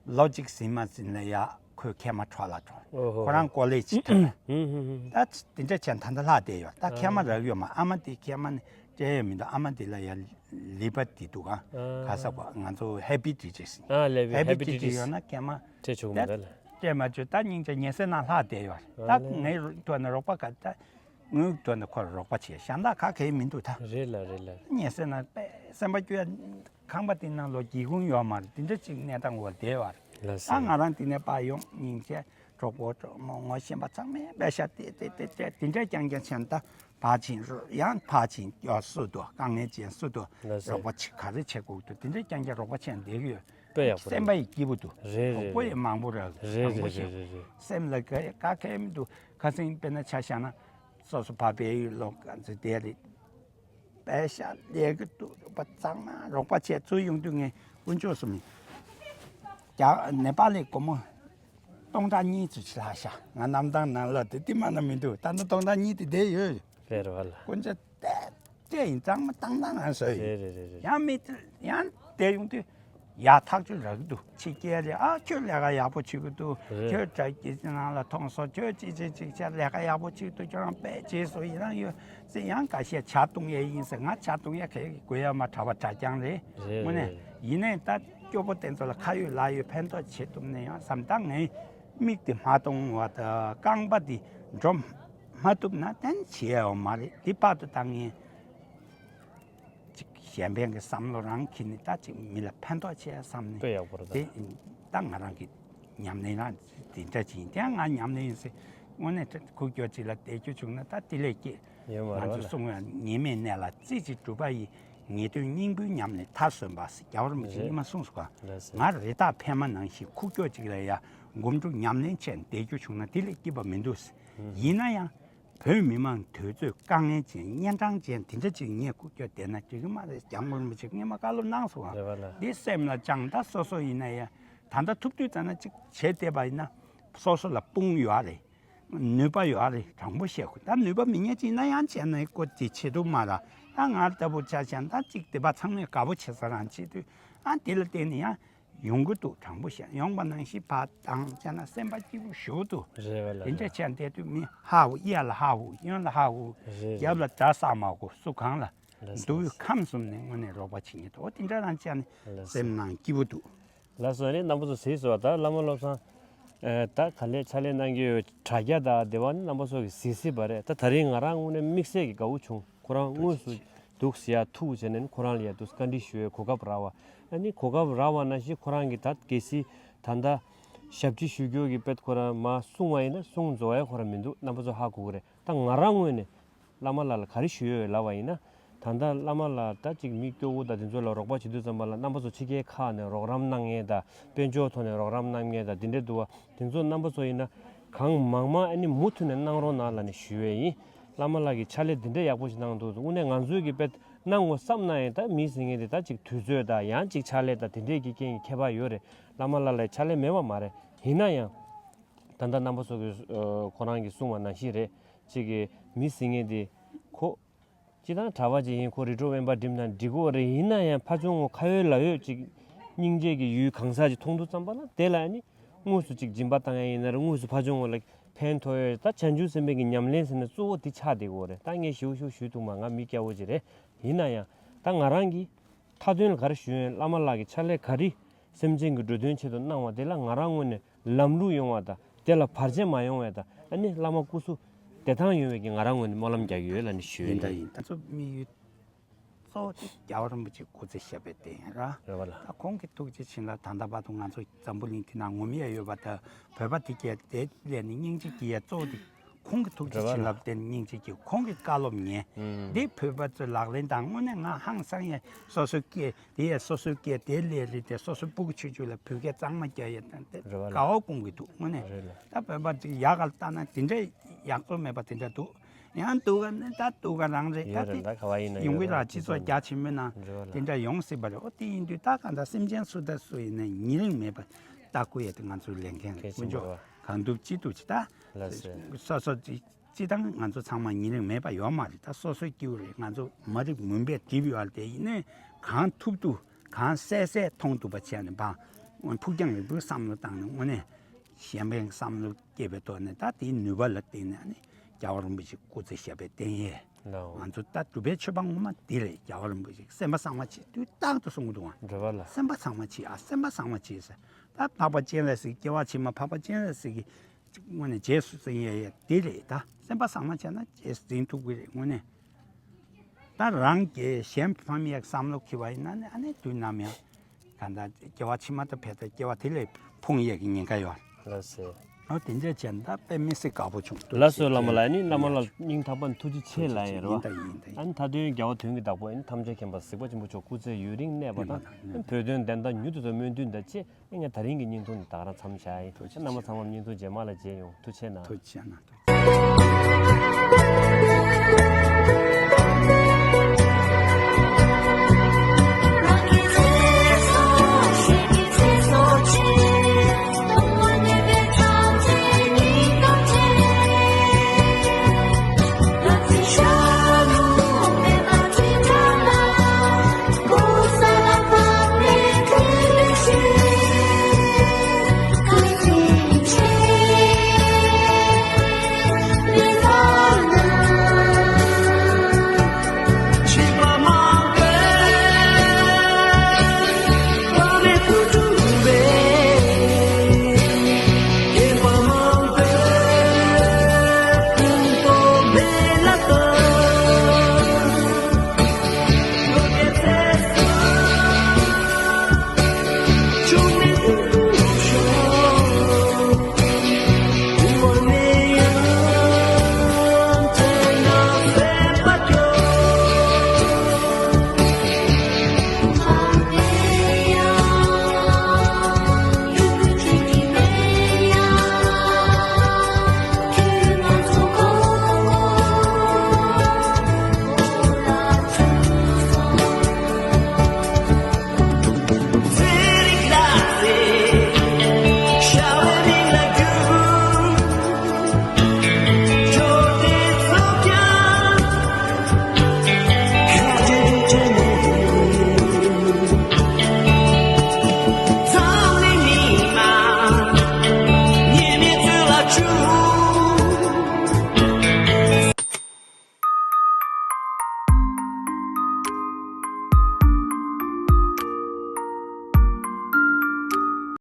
ལོ་གཅིག་ཟིན་མ་ཟིན་ལ་ཡ་ཁོས་ཁལ་མ་འཕྲོག་ལ་གྲོངས། ཨོ་ཧོ་ཁོ་རང་ཧོ། ཀོ་ལེ་ཇི་ཐོན། ཧུམ་ཧུམ་ཧུམ། ད་དེ་འདྲ་བྱས་ད་ལྟ་ལྷག་བསྡད་ཡོད་ད་ཨ། ཁལ་མ་རག་ཡོད་མ་ཨ་མ་དེ་ཁལ་མ་ནི་སྤྲད་ཡོད་མི་འདུག་ཨ་མ་དེ་ལ་ཡ་ལི་པ་དེ་འདུག་ཨ། ཨ། ག་ས་གོ་ང་ཚོ་ཧེ་པི་ཏི་ཏིས་ཨ་ལེ་བི་ཧེ་པི་ཧེ་པི་ཏི་ཏིས་ཏིས་ཡོད་ན་ཁལ་མ་སྤྲད་ཆོག་མི་འདུག་ལ། སྤྲད་མ་བཅུག་ད་སྙིང་རྗེ་ཉལ་སའི་ནང་ལྷག་བསྡད་ཡོད་ད་ཨ་ལེ། ངའི་ཐོག་ནས་རོགས་པ་ག་ད། དངུལ་དོན་དུ་ཁོར་རོགས་པ་བྱེད་གཞན་དག་ག་གེ་མི་འདུག་ད། རེད་ལ་རེད་ལ། ཉལ་སའི་ནང་པས་སེམས་པ་སྐྱོ་ཡ། ཁང་པ་དེ་ནང་ལོ་སྒེའུ་ཁུང་ཡོད་མ་རེད་དེ་འདྲ་ཅིག་གནས་སྟངས་འོག་བསྡད་པ་རེད། ལགས་སོ། ད་ང་རང་དེ་ནས་ཕར་ཡོང་སྙིང་རྗེ་གྲོགས་པོ་གྲོགས་མོ་ངོ་ཤེས་པ་ཚང་མས་པད་ཤག་དེ་དེ་དེ་དེ་དེ་འདྲ་རྐྱང་རྐྱང་བྱས་ན་ད་ཕར་ཕྱིན་རོགས་ཡང་ཕར་ཕྱིན་ཡོད་སུ་དུ་དཀའ་ངལ་ཅན་སུ་དུ་ལགས་སོ། རོགས་པ་ཅིག་ག་རེ་བྱེད་དགོས་འདུག་དེ་འདྲ་རྐྱང་རྐྱང་རོགས་པ་བྱས་ན་བསྡད་ཀྱི་ཡོད། དཔེ་ཡག་པོ་རེད། སེམས་པ་ཡི་སྐྱིད་པོ་འདུག་རེད་རེད་རེད་རེད། གྲོགས་པོ་ཡི་མང་པོ་རག་རེད་རེད་རེད་རེད། སེམས་ལ་ག་ག་གེ་མི་འདུག་ཁ་སང་དཔེར་ན་ཆ་བཞག་ན། སོ་སོ་ཕ་བལ་ཡུལ་ལོ་ག་ཚོད་བསྡད་རེད། པད་ཤག་ལས་ཀྱི་འདུག་རོགས་པ་གཙང་མ་རོགས་པ་བྱས་ཚུར་ཡོང་དུས་ངས་དཀོན་མཆོག་གསུམ་ཡིན། རྒྱ་ནེ་པ་ལི་སྒོར་མོ་སྟོང་ཕྲག་གཉིས་ཚོ་ཕྱི་ལ་ཤག་ང་གནམ་ཐང་ནང་ལ་དེ་དེ་མ་ན་མི་འདུག་ད་ནི་སྟོང་ཕྲག་གཉིས་དེ་བསྡད་ཡོད། དཔེ་རེད་བ་ལ། དཀོན་མཆོག་ཏེ་ཏེ་ཡིན་གཙང་མ་བཏང་ན་ང་བཟོས་ཡིན། རེད་རེད་རེད་རེད། ཡང་མི་ཡང་བསྡད་ཡོང་དུས། ཡ་ཐག་ཆོད་རག་གི་འདུག་ཕྱི་རྒྱལ་རེད་ཨ་ཁྱོད་ལས་ཀ་ཡག་པོ་བྱེད་ཀྱི་འདུག་རེད། ཁྱོད་དྲ་རྒྱ་ཆེ་ནང་ལ་མཐོང་སོང་ཁྱོད་ཅི་བྱེད་ཅིག་བྱ་ལས་ཀ་ཡག་པོ་བྱེད་ཀྱི་འདུག་ཁྱོད་རང་དཔེ་རྗེས་སུ་ཡི་རང་ཡོད་ཟེར་ཡང་འགའ་ཤས་ཇ་བཏུང་ཡས་ཡིན་ཟེར་ང་ཇ་བཏུང་ཡས་ག་གི་དགོས་ཡ་མ་གྲྭ་པ་གྲྭ་རྐྱང་རེད། རེད་དངོས་གནས་རེད་རེད། ཡིན་ནའི་ད་སྐྱོ་པོ་དེ་ཚོ་ལ་ཁ་ཡོད་ལག་ཡོད་ཕན་ཐོགས་བྱེད་ཐུབ་ནས་ཡང་བསམ་ད་ངའི་མིག་དེ་མ་གཏོང་བ་ད་རྐང་པ་དེ་འགྲོ་མ་ཐུབ་ན་གཏན་བྱེད་ཡ་ཡོད་མ་རེད་འདི་པར་དུ་བཏང་ངས། ཅིག་གཞན་ཕན་གྱི་བསམ་བློ་རང་འཁྱེར་ནས་ད་ཅིག་མི་ལ་ཕན་ཐོགས་བྱེད་བསམ་ནས་དཔེ་ཡག་པོ་རེད་ད། དེ་ད་ང་རང་གི་ཉམས་ལེན་རང་དེ་འདྲ་ཅིག་ཡིན་དེ་ང་ཉམས་ལེན་ཡིན་ཟེར་དངོས་གནས་ཁུག་ཀྱོག་ཅིག་ལ་བསྡད་རྒྱུ་བྱུང་ན་ད་དེ་ལས་སྐྱེ་ཡོད་མ་ང་རེད་ཚོ་བ་ལ། གསུང་བའི་ཉེས་མེད་གནས་ལ་རྩེ་གཅིག་གྲུབ་པ་ཡི་ངེས་དོན་སྙིང་པོའི་ཉམས་ལེན་མཐར་སོན་པ་ཟེར་རྒྱལ་བ་རིན་པོ་ཆེ་རེད། སྔོན་མ་གསུངས་སོང་ག་ལགས་སོ། ང་རི་དྭགས་ཕལ་མ་ནང་བཞིན་ཁུག་ཀྱོག་ཅིག་ལ་ཡ་སྒོམ་སྒྲུབ་ཉམས་ལེན་བྱས་ནས་བསྡད་རྒྱུ་བྱུང་ན་དེ་ལས་སྐྱིད་པ་མི་འདུག་ཟེར། ཡིན་ན་ཡང་། བོད་མི་མང་དུས་ཚོད་དཀའ་ངལ་ཅན་གཉན་འཕྲང་ཅན་དེ་འདྲ་ཅིག་ངས་སྐུ་སྐྱོ་བསྡད་ན་འགྲིག་གི་མ་རེད། སྐྱབས་མགོན་རིན་པོ་ཆེ་སྔོན་མ་བཀའ་སློབ་གནང་སོང་ང་། རེད་བ་ལ། འདི་སེམས་ལ་བཅངས་ད་སོ་སོ་ཡིན་ན་ཡང་ད་ལྟ་ཐུབ་དུས་ཙམ་ན་ཅིག་བྱས་བསྡད་པ་ཡིན་ན་སོ་སོ་ལ་དཔུང་ཡོད་རེད། ནུས་པ་ཡོད་རེད་དྲང་པོ་བཤད་དགོས་ད་ནུས་པ་མི་ཉན་ཅིག་ཡིན་ན་ཡང་བྱས་ན་ཀོ་དེ་བྱེད་ཐུབ་མ་ར་ད་ང་ལྟ་བུ་ཆ་བཞག་ན་ད་ཅིག་དེ་པ་ཚང་མས་དགའ་པོ་བྱེད་ས་རང་བྱེད་དུས་ཨ་དེ་ལ་བརྟེན་ནས་ཡང་། ཡོང་གི་འདུག་དྲང་པོ་བཤད་ཡོང་བ་ནང་བཞིན་ཕར་བཏང་བྱས་ན་སེམས་པ་སྐྱིད་པོ་ཞེ་པོ་འདུག་རེད་བ་ལ་དེ་འདྲ་ལ། བྱས་བསྡད་དུས་མི་ཧ་འུ་གཡས་ལ་ཧ་འུ་གཡོན་ལ་ཧ་འུ་རེད་རྒྱབ་རེད། ལ་དགྲ་བསགས་མ་དགོས་སུ་གང་ལ་ལགས་སོ་འདུག་ལགས་སོ། ཁམས་གསུམ་ནས་དངོས་གནས་རོགས་པ་བྱེད་ངེས་འདུག་འོ་དེ་འདྲ་རང་བྱས་ནས་ལགས་སོ། སེམས་ནང་སྐྱིད་པོ་འདུག་ལགས་སོ་ནི་རྣམ་པ་ཚོ་གཟིགས་སོང་བ་ད་བླ་མ་བློ་བཟང་ཨེ་ད་ག་ལས་ཕྱག་ལས་གནང་གི་ཡོད་དྲ་རྒྱ་དང་དེ་བ་ནི་རྣམ་པ་ཚོ་གི་གཟིགས་གཟིགས་པ་རེད་ད་ད་རིང་ང་རང་དངོས་གནས་དམིགས་བསལ་གྱི་དགའ་བོ་བྱུང་། ཁོ་རང་དངོས་སུ་འདུག་ཟེར་ཡ་ཐུག་བྱས་ནས་ཁོ་རང་ལ་ཡ་འདུག་བཀའ་འདྲི་ཞུ་བའི་གོ་སྐབས་རག་པ། ཨ་ནི་གོ་སྐབས་རག་པ་ནང་བཞིན་ཁོ་རང་གིས་ད་གལ་སྲིད་ད་ལྟ་ཞབས་ཕྱི་ཞུ་རྒྱུ་གི་དཔེ་ཁོ་རང་མར་གསུང་བ་ཡིན་ན་གསུང་རྫོགས་ཡ་ཁོ་རང་མི་འདུག་རྣམ་པ་ཚོ་ཧ་གོ་གི་རེད་ད་ང་རང་ངོས་ནས་ བླ་མ་ལགས་ལ་ག་རེ་ཞུ་ཡོད་ལབ་པ་ཡིན་ན། ད་ལྟ་བླ་མ་ལགས་ད་ཅིག་མི་སྐྱོ་བོ་དང་དེ་ཚོ་ལ་རོགས་པ་བྱེད་དུས་ཙམ་པ་ལ་རྣམ་པ་ཚོ་ཕྱི་རྒྱལ་ཁག་ནས་རོགས་རམ་གནང་མཁན་དང་དཔལ་འབྱོར་ཐོག་ནས་རོགས་རམ་གནང་མཁན་དང་དེ་འདྲ་འདུག་བ། དེ་ཚོ་རྣམ་པ་ཚོ་ཡིན་ན་གང་མང་མང་ཨ་ནི་མུ་མཐུད་ནས་གནང་རོགས་གནང་ལབ་ནས་ཞུ་ཡས་ཡིན། བླ་མ་ལགས་ཀྱིས་ཕྱག་ལས་འདི་འདྲ་ཡག་པོ་ཞིག་གནང་འདུག་དངོས་གནས་ང་ཚོའི་གི་དཔེ་གནང་དགོས་བསམ་ན་ཡང་ད་མི་ཟེར་མཁན་དེ་ད་ཅིག་དུས་ཚོད་དང་ཡང་ཅིག་ཕྱག་ལས་དང་དེ་འདྲས་ཀྱི་རྐྱེན་གྱིས་ཁྱད་པར་ཡོད་རེད། བླ་མ་ལགས་ལ་ཕྱག་ལས་མེད་པ་མ་རེད། ཡིན་ན་ཡང་ད་ལྟ་རྣམ་པ་ཚོ་གིས་ཨ་ཁོ་རང་གིས་གསུངས་པ་ནང་བཞིན་རེད། ཅིག་གི་མི་ཟེར་མཁན་དེ་ཁོ་སྤྱིར་བཏང་གྲྭ་པ་ཅིག་ཡིན། ཁོ་རི་ཁྲོད་དབེན་པ་འགྲིམ་ན་འགྲིག་གི་རེད། ཡིན་ན་ཡང་ཕར་ཕྱོགས་ངོ་ཁ་ཡོད་ལག་ཡོད་ཅིག་སྙིང་རྗེ་གི་ཡུལ་གང་ཟག་ཅིག་མཐོང་དུས་ཙམ་པ་ལ་དེ་ལ་ཨ་ནི་དངོས་སུ་ཅིག་སྦྱིན་པ་བཏང་ཡ་ཡིན་ན་རེད། དངོས་སུ་ཕར་ཕྱོགས་ངོ་ལ་ཕན་ཐོགས་ཡ། ད་བྱང་ཆུབ་སེམས་དཔའི་གི་ཉམས་ལེན་ཟེར་ན་གཙོ་བོ་དེ་ཆགས་བསྡད་ཀྱི་ཡོད་རེད། ད་ངས་ཞིབ་ཞིབ་ཞུས་ཐུབ་མ། ང་མི་སྐྱ་བོ་ཅིག་རེད། ཡིན་ན་ཡང་ད་ང་རང་གི་མཐའ་དོན་ལ་ག་རེ་ཞུ་ཡིན། བླ་མ་ལགས་ཀྱི་ཕྱག་ལས་ག་རེ་སེམས་ཅན་གྱི་འགྲོ་དོན་ཆེད་དུ་གནང་བ་དེ་ལ་ང་རང་ངོས་ནས་ལམ་ལུགས་ཡོང་བ་དང་དེ་ལ་བར་ཆད་མ་ཡོང་བའི་དང་ཨ་ནི་བླ་མ་སྐུ་གཟུགས་བདེ་ཐང་ཡོང་བའི་གི་ང་རང་ངོས་ནས་སྨོན་ལམ་རྒྱག་གི་ཡོད་ལབ་ནས་ཞུ་ཡིན། ཡིན་ད་ཡིན། ད་ཚོ་དམིགས་ཡུལ་གཙོ་བོ་དེ་རྒྱལ་བ་རིན་པོ་ཆེ་སྐུ་ཚེ་ཞབས་པད་བརྟན་ར། རེད་བ་ལ། ད་ཁོང་གི་ཐུགས་རྗེ་བྱིན་རླབས་ད་ལྟ་བར་དུ་ང་ཚོ་འཛམ་བུ་གླིང་འདི་ན་ངོམ་ཡས་ཡོད་པ་ད་བོད་པ་དེ་གས་དེ་ལས་ནི་སྙིང་རྗེ་སྐྱེ་ཡས་གཙོ་བོ་དེ་ཁོང་གི་ཐུགས་རྒྱུད་བྱིན་རླབས་བརྟེན་སྙིང་རྗེ་སྐྱེ། ཁོང་གི་བཀའ་སློབ་ཉན། ཨུམ། འདི་བོད་པ་ཚོས་ལག་ལེན་དང་དངོས་གནས་ང་ཧང་སང་ཡས་སོ་སོའི་སྐད་དེ་ཡས་སོ་སོའི་སྐད་དེ་ལས་རིགས་དེ་སོ་སོའི་སྤུ་གུ་ཆུང་ཆུང་ལ་བོད་སྐད་གཙང་མ་རྒྱག་ཡས་དང་དེ་རེད་བ་ལ། དགའ་བ་སྐོང་གི་འདུག་དངོས་གནས་རེད་ལ། ད་བོད་པ་ཚོས་ཡག་ག་ལ་ལྟ་ན་དེ་འདྲའི་ཡག་བཙོག་མེད་པ་དེ་འདྲ་འདུག་ཡང་འདུག་ག་ནི་ད་འདུག་ག་རང་རེད། ཡོད་ད་རེད། དེ་ད་ག་བ་ཡིན་ན་ཡོང་ཡོད་གི་ར། རེད། སྤྱི་ཚོགས་རྒྱ་ཆེན་མོའི་ནང་རེད་བ་ལ། དེ་འདྲ་ཡོང་སྲིད་པ་རེད། ཨོ་དེ་ཡིན་དུས་ད་ག་འདྲ་སེམས་ཅན་སུ་དང་སུ་ཡིན་ན་ཉེ་རིང་མེད་པ་ལྟ་དགོས་ཡས་དེ་ང་ཚོའི་ལས་འགན་རེད། ཀུན་སྤྱོད་གང་ཐུབ་ཅི་ཐུབ་ཅིག་ད། ལགས་སོ། སོ་སོ་ཅི་ཅི་དང་ང་ཚོ་ཚང་མ་ཉེ་རིང་མེད་པ་ཡོད་མ་རེད། ད་སོ་སོའི་སྐྱིད་པོ་རེད། ང་ཚོ་མ་རིག་མུན་པས་བསྒྲིབས་ཡོད་ལ་དེ་ཡིན་ནའི་གང་ཐུབ་ཐུབ་གང་གསལ་གསལ་མཐོང་ཐུབ་པ་བྱས་ནས་འབངས་ཕུགས་རྒྱང་རིང་པོའི་བསམ་བློ་བཏང་ནས་དངོས་གནས་གཞན་ཕན་བསམ་བློ་སྐྱེས་པའི་ཐོག་ནས་ད་དེའི་ནུས་པ་ལ་བརྟེན་ནས་ཨ་ནི་རྒྱལ་བ་རིན་པོ་ཆེ་སྐུ་ཚེ་ཞབས་པད་བརྟན་ཡས། ལའོ། ང་ཚོ་ད་སྒྲུབ་པའི་མཆོད་པ་ངོ་མ་འདི་རེད། རྒྱལ་བ་རིན་པོ་ཆེ་སེམས་པ་གཙང་མ་བྱེད་དུས་རྟག་ཏུ་གསུང་གི་འདུག་ཨ། རེད་བ་ལ། སེམས་པ་གཙང་མ་བྱེད་ཨ། སེམས་པ་གཙང་མ་བྱེད་ཟེར། ད་འཕགས་པ་སྤྱན་རས་གཟིགས་སྐྱེ་བ་ཕྱི་མ་འཕགས་པ་སྤྱན་རས་གཟིགས་ཀྱི་དངོས་གནས་རྗེས་སུ་འཛིན་ཡས་ཡས་འདི་རེད། ད་སེམས་པ་གཙང་མ་བྱས་ན་རྗེས་སུ་འཛིན་ཐུབ་ཀྱི་རེད། དངོས་གནས་ད་རང་གི་གཞན་ཕམ་ཡས་བསམ་བློ་འཁྱེར་བ་ཡིན་ན་ནི་ཨ་ནི་དུས་ནམ་ཡང་གང་ལྟར་སྐྱེ་བ་ཕྱི་མ་དང་ཕེབས་ད་སྐྱེ་བ་དེ་ལས་ཕུང་ཡས་ཀྱི་ཉེན་ཁ་ཡོད། ལགས་སོ། ཨོ་དེ་འདྲས་བྱས་ན་ད་དཔེ་མི་སྲིད་དགའ་པོ་བྱུང་འདུག་ལགས་སོ། བླ་མ་ལགས་ནི་བླ་མ་ལགས་སྙིང་ཐག་པ་ནས་ཐུགས་རྗེ་ཆེ་ལབ་ཡིན་རོ། ཡིན་ད་ཡིན་ད་ཡིན། ཨ་ནི་མཐའ་དོན་རྒྱལ་བ་དོན་གྱི་བདག་པོ་ཨ་ནི་ཐམས་ཅད་མཁྱེན་པ་གཟིགས་པ་ཆེན་པོ་མཆོག་སྐུ་ཚེ་ཡུན་རིང་གནས་པ་དང་། ཨ་ནི་བོད་དོན་བདེན་མཐའ་མྱུར་དུ་དང་སྨོན་འདུན་དང་བཅས་ཨ་ནི་ད་རིང་གི་བརྙན་ཐུང་འདི་ད་ག་རང་མཚམས་བཞག་ཡིན། ཐུགས་རྗེ་ཆེ། རྣམ་པ་ཚང་མ་བརྙན་ཐུང་རྗེས་མ་ལ་མཇལ་ཡོང་། ཐུགས་རྗེ་གནང་། ཐུགས་རྗེ་གནང་། ཐུགས་རྗེ།